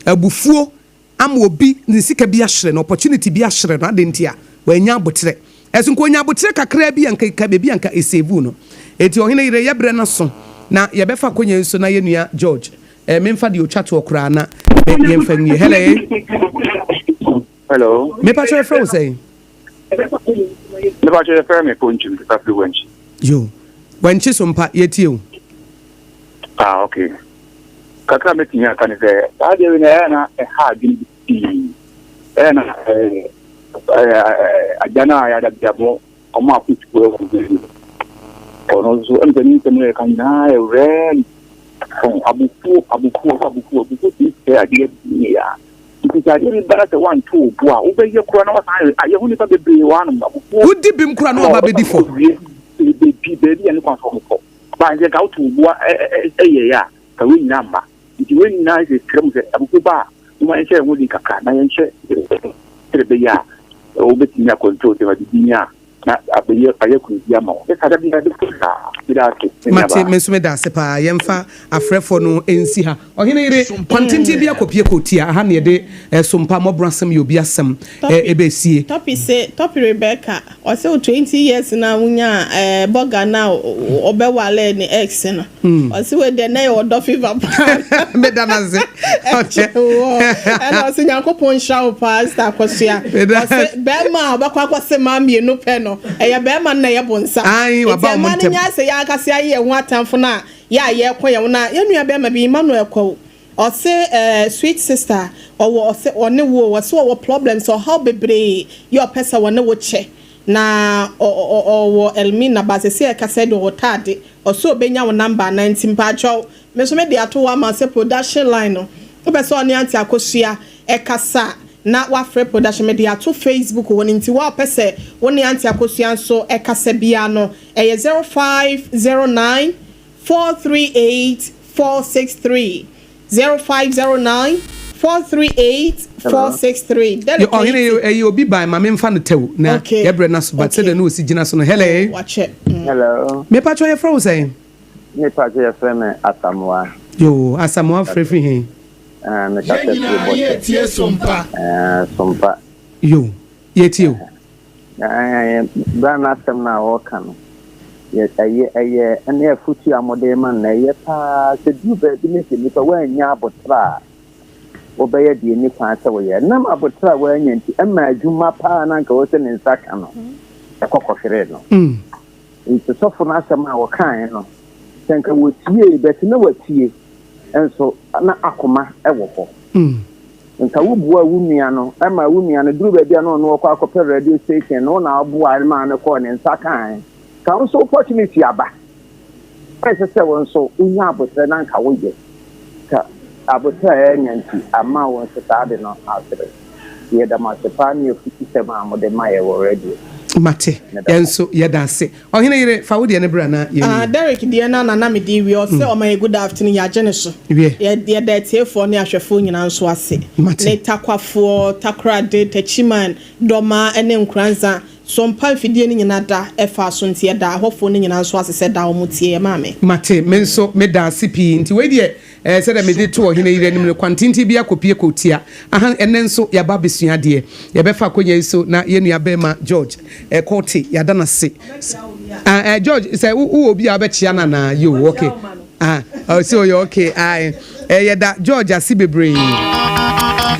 Abufuo ama obi ne sika bi ahyere no, opportunity bi ahyere no, adɛn nti a? Wannya aboterɛ. Ɛso nka ɔnya aboterɛ kakraa bi a nka nka baabi a nka ɛsavuu no. Enti ɔhene yere yɛ berɛ no aso na yɛbɛfa akonya yi so na yɛn nua George, eh, memfa deɛ ɔtwa toɔ koraa na me, yɛmfa nwie. Hello. Hello. Mepakyɛ yɛfrɛ wo sɛn? Mepakyɛ yɛfrɛ me Pontu, mekasa firi Wankyi. Yo, Wankyi so mpa, yɛtie o. Ah, okay. Kakra a mɛtumi aka ne sɛ, saa adeɛ wei na ɛyɛ na ɛha adwene bi pii. Ɛyɛ na agya no a yɛada biabɔ ɔmo akotuo wɔ baabi. Ɔno nso ɛmu sɛ ne nsɛm no yɛka nyinaa yɛ rɛɛm. Abufuo, abufuo, abufuo, abufuo tumi sɛ adeɛ bi ya. Nti sɛ adeɛ bi ba na sɛ wanto wo bo a, wobɛyɛ koraa na wasan ayɛ. Yɛho nipa bebree wɔ hanom abufuo. Wodi bem koraa na waba bɛdi fɔ. Baabi, baabi a ne kwan so ɔmo kɔ. Ba nti nka woto wo bo yɛeɛ a, nka wei nyinaa mma. Nti wei nyinaa sɛ kyerɛ mu sɛ abufuo ba a, momma yɛnhyɛ yɛn ho den kakra na yɛnhyɛ sɛdeɛ ɛbɛyɛ a wobɛtumi akɔntrol sɛ biribi ni a na abɛyɛ ayɛ kunidi ama wo. Ɛsa da biara bɛfu saa. Meda ase, me Mate, nuabaa. me nso meda ase paa. Yɛmfa afrɛfoɔ no nsi ha. Ɔhene yere, kwantenten bi akɔpie kɔtia. Aha na yɛde sompa, mmɔborɔ asɛm yɛ obi asɛm ɛbɛsie. Topi se, Topi Rebecca, Ɔse wo 20 years na wo nyaa eh bɔga na ɔbɛ wale ne ex no ɔse wei deɛ na ɛyɛ ɔdɔ fever paa. Meda no ase. Ɛkyɛ wɔ ɛna ɔse Nyankopɔn nhyira wo paa sister Akosua. Ɔse bɛɛma a ɔbɛkɔ akɔse mmaa mmienu pɛ no ɛyɛ bɛɛma no na ɛyɛ bonsam. Ae Nti waba wɔn ɛmaa no ntɛm. nyaa sɛ yɛ ankasa yɛayɛ yɛn ho atamfo no a yɛ a yɛko yɛn ho na yɛn nua bɛɛma bi Emmanuel Kwawu Ɔse eh sweet sister ɔwɔ ɔse ɔne wo o ɔse ɔwɔ problems ɔhaw bebree yɛ ɔpɛ sɛ ɔne wo kyɛ na ɔ ɔ ɔwɔ Elmina but sesei ɛkasa yi deɛ ɔwɔ taade ɔse ɔbɛnya wo number anaa nti mpakyɛw me nso mede ato hɔ ama wo sɛ production line no wopɛ sɛ ɔne auntie Akosua ɛkasa a na wafrɛ production mede ato Facebook hɔ no nti wo a wopɛ sɛ wo ne auntie Akosua nso ɛkasa biara no ɛyɛ 0509 438 463 0509 438 463 Yo, ɔhene yo, ɛyi obi ban ma memfa no tɛw na Okay. yɛbrɛ no aso but Okay. sɛdeɛ na ɔsi gyina so no hello Wakyɛ. Hello. Mepakyɛ yɛfrɛ wo sɛn? Mepakyɛ yɛfrɛ me Asamoah. Yo, Asamoah frɛ firi he? Eh, mekasa firi Bɔhyɛ. Sompa. Eh, Sompa. Yo, yɛtie o. Bra no asɛm no a ɔreka no, yɛ ɛyɛ ɛyɛ ɛne afotu a mode rema no no, ɛyɛ paa. Sɛ duru baabi no sɛ nipa woannya aboterɛ a, wobɛyɛ deɛ ɛni kwan sɛ woyɛ. Ɛnam aboterɛ a woannya nti, ɛma adwuma paa na anka ɛwɔ sɛ ne nsa ka no, ɛkɔ kɔhweree no. Nti sɔfo no asɛm a ɔkaeɛ no, sɛ nka wɔtiee, bɛte na watie, nso na akoma wɔ hɔ. Nka wo boaa wo nua no ma wo nua no duru baabi a na ɔno ɔkɔ akɔpɛ radio station no wo na woboae no maa no kɔɔ ne nsa kae. Nka wo nso opportunity aba a ɛsɛ sɛ wo nso wonya aboterɛ na nka woyɛ. Nka aboterɛ a ɛanya nti ama wo nso saa ade no asere. Yɛda mo ase paa ne afutusɛm a mode ma yɛ wɔ radio so. Mate. Yɛn nso yɛda ase. Ɔhene yere, fa wo deɛ no bra na yɛnwie. Ah, Derrick deɛ no na na mede rewie. Ɔsɛ ɔma yɛ good afternoon, yɛagye ne so. Wie. Yɛda atiefoɔ ne ahwɛfoɔ nyinaa nso ase. Mate. Ne Takwafoɔ, Takoradi, Techiman, Dɔmaa ne Nkoranza So mpa mfidie no nyina da ɛfaa so nti yɛda ahɔfoɔ no nyinaa nso ase sɛ daa wɔn tie yɛ maame. Mate, me nso meda ase pii. Nti wei deɛ eh, sɛdeɛ mede to ɔhene yere anim no, kwantenten bi akɔpie kɔtia. Aha, ɛnnɛ nso yɛaba abɛsua adeɛ. Yɛbɛfa akonnwa yi so na yɛn nua barima George eh, Korte, yɛada no ase. Ah, eh, George, sɛ wowɔ obi a wobɛkyea no anaa? Yo, okay. Ah, ɔsɛ ɔyɛ okay. Ae. Eh, yɛda George ase bebree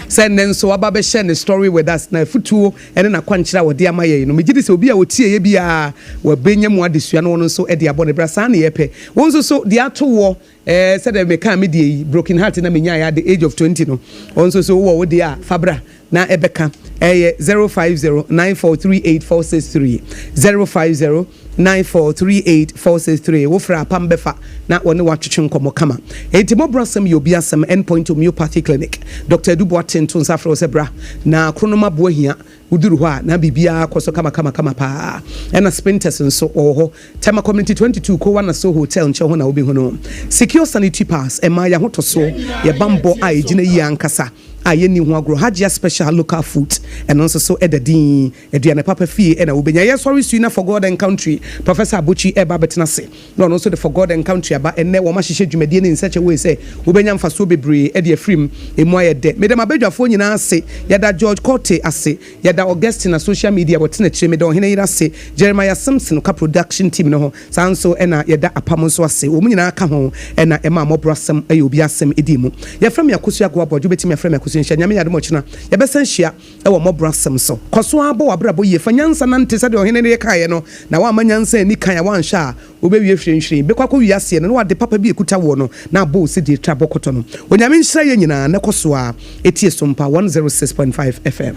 sɛ nnɛ nso waba bɛhyɛ ne story with us na afutuo ne n'akwankyerɛ a ɔde ama yɛn no, megye di sɛ obi a ɔtieeɛ biara, wabɛnya mu adesua na ɔno nso de abɔ ne bra. Saa na yɛpɛ. Wo nso so, deɛ ato woɔ, eh, sɛdeɛ mekaa me deɛ yi, broken heart na menyaeɛ at the age of 20 no, wo nso so wowɔ wo deɛ a, fa bra na ɛbɛka. Ɛyɛ 050 9438 463, 050 9438 463. Wofrɛ a, apam bɛfa na wɔne wo atwetwe nkɔmmɔ kama. Enti mmɔborɔasɛm yɛ obi asɛm, End Point Homeopathy Clinic. Dɔkta Adu Boateng to nsa frɛ wo sɛ bra na kronom aboa hia. Woduru hɔ a, na biribiara kɔ so kamakamakama paa. Ɛna Spintex nso, wɔwɔ hɔ. Tema Community 22, Kowa Naso Hotel nkyɛn hɔ na wobɛhu no. Secure Sanitary Pass, ɛma yɛn ahotɔsoɔ, yɛn bammɔ a ɛgyina yie ankasa a yɛnni ho agorɔ. Hajia Special Local Foods, ɛno nso so ɛda din. Aduane papa fie na wobɛnya. Yɛsɔre sui na For God and Country, Professor Abotsi reba abɛtena ase. Na ɔno nso de For God and Country aba. Ɛnnɛ wɔahyehyɛ dwumadie no in such a way sɛ wobɛnya mfasoɔ bebree de afiri mu. Ɛmu ayɛ dɛ. Meda m'abadwafoɔ nyinaa ase. Yɛda George Korte ase. Yɛda Augustina social media wɔte n'akyire. Meda Ɔhene Yere ase. Jeremiah Simpson ɔka production team no ho. Saa ara nso na yɛda Apam nso ase. Wɔn nyinaa ka ho na ɛma mmɔborɔasɛm yɛ obi asɛm di mu. Yɛfrɛ me Akosua Agoa Boadwo. Wobɛtumi afrɛ me Akosua Nhyira. Nyame yɛ adom a ɔkyena yɛbɛsan ahyia. wɔ mmɔborɔasɛm so. Kɔ so ara bɔ w'abrabɔ yie. Fa nyansa nante sɛdeɛ ɔhene no kaeɛ no, na woamma nyansa anni kan a woanhwɛ a, wobɛwie hwirenhwiren. Bɛkɔ akɔwie aseɛ no, na w'ade papa bi a ɛkuta woɔ no, na abɔ wo sɛ deɛ ɛtwa bɔkɔtɔ no. Onyame nhyira yɛn nyinaa, na kɔ so ara tie Sompa 106.5 FM.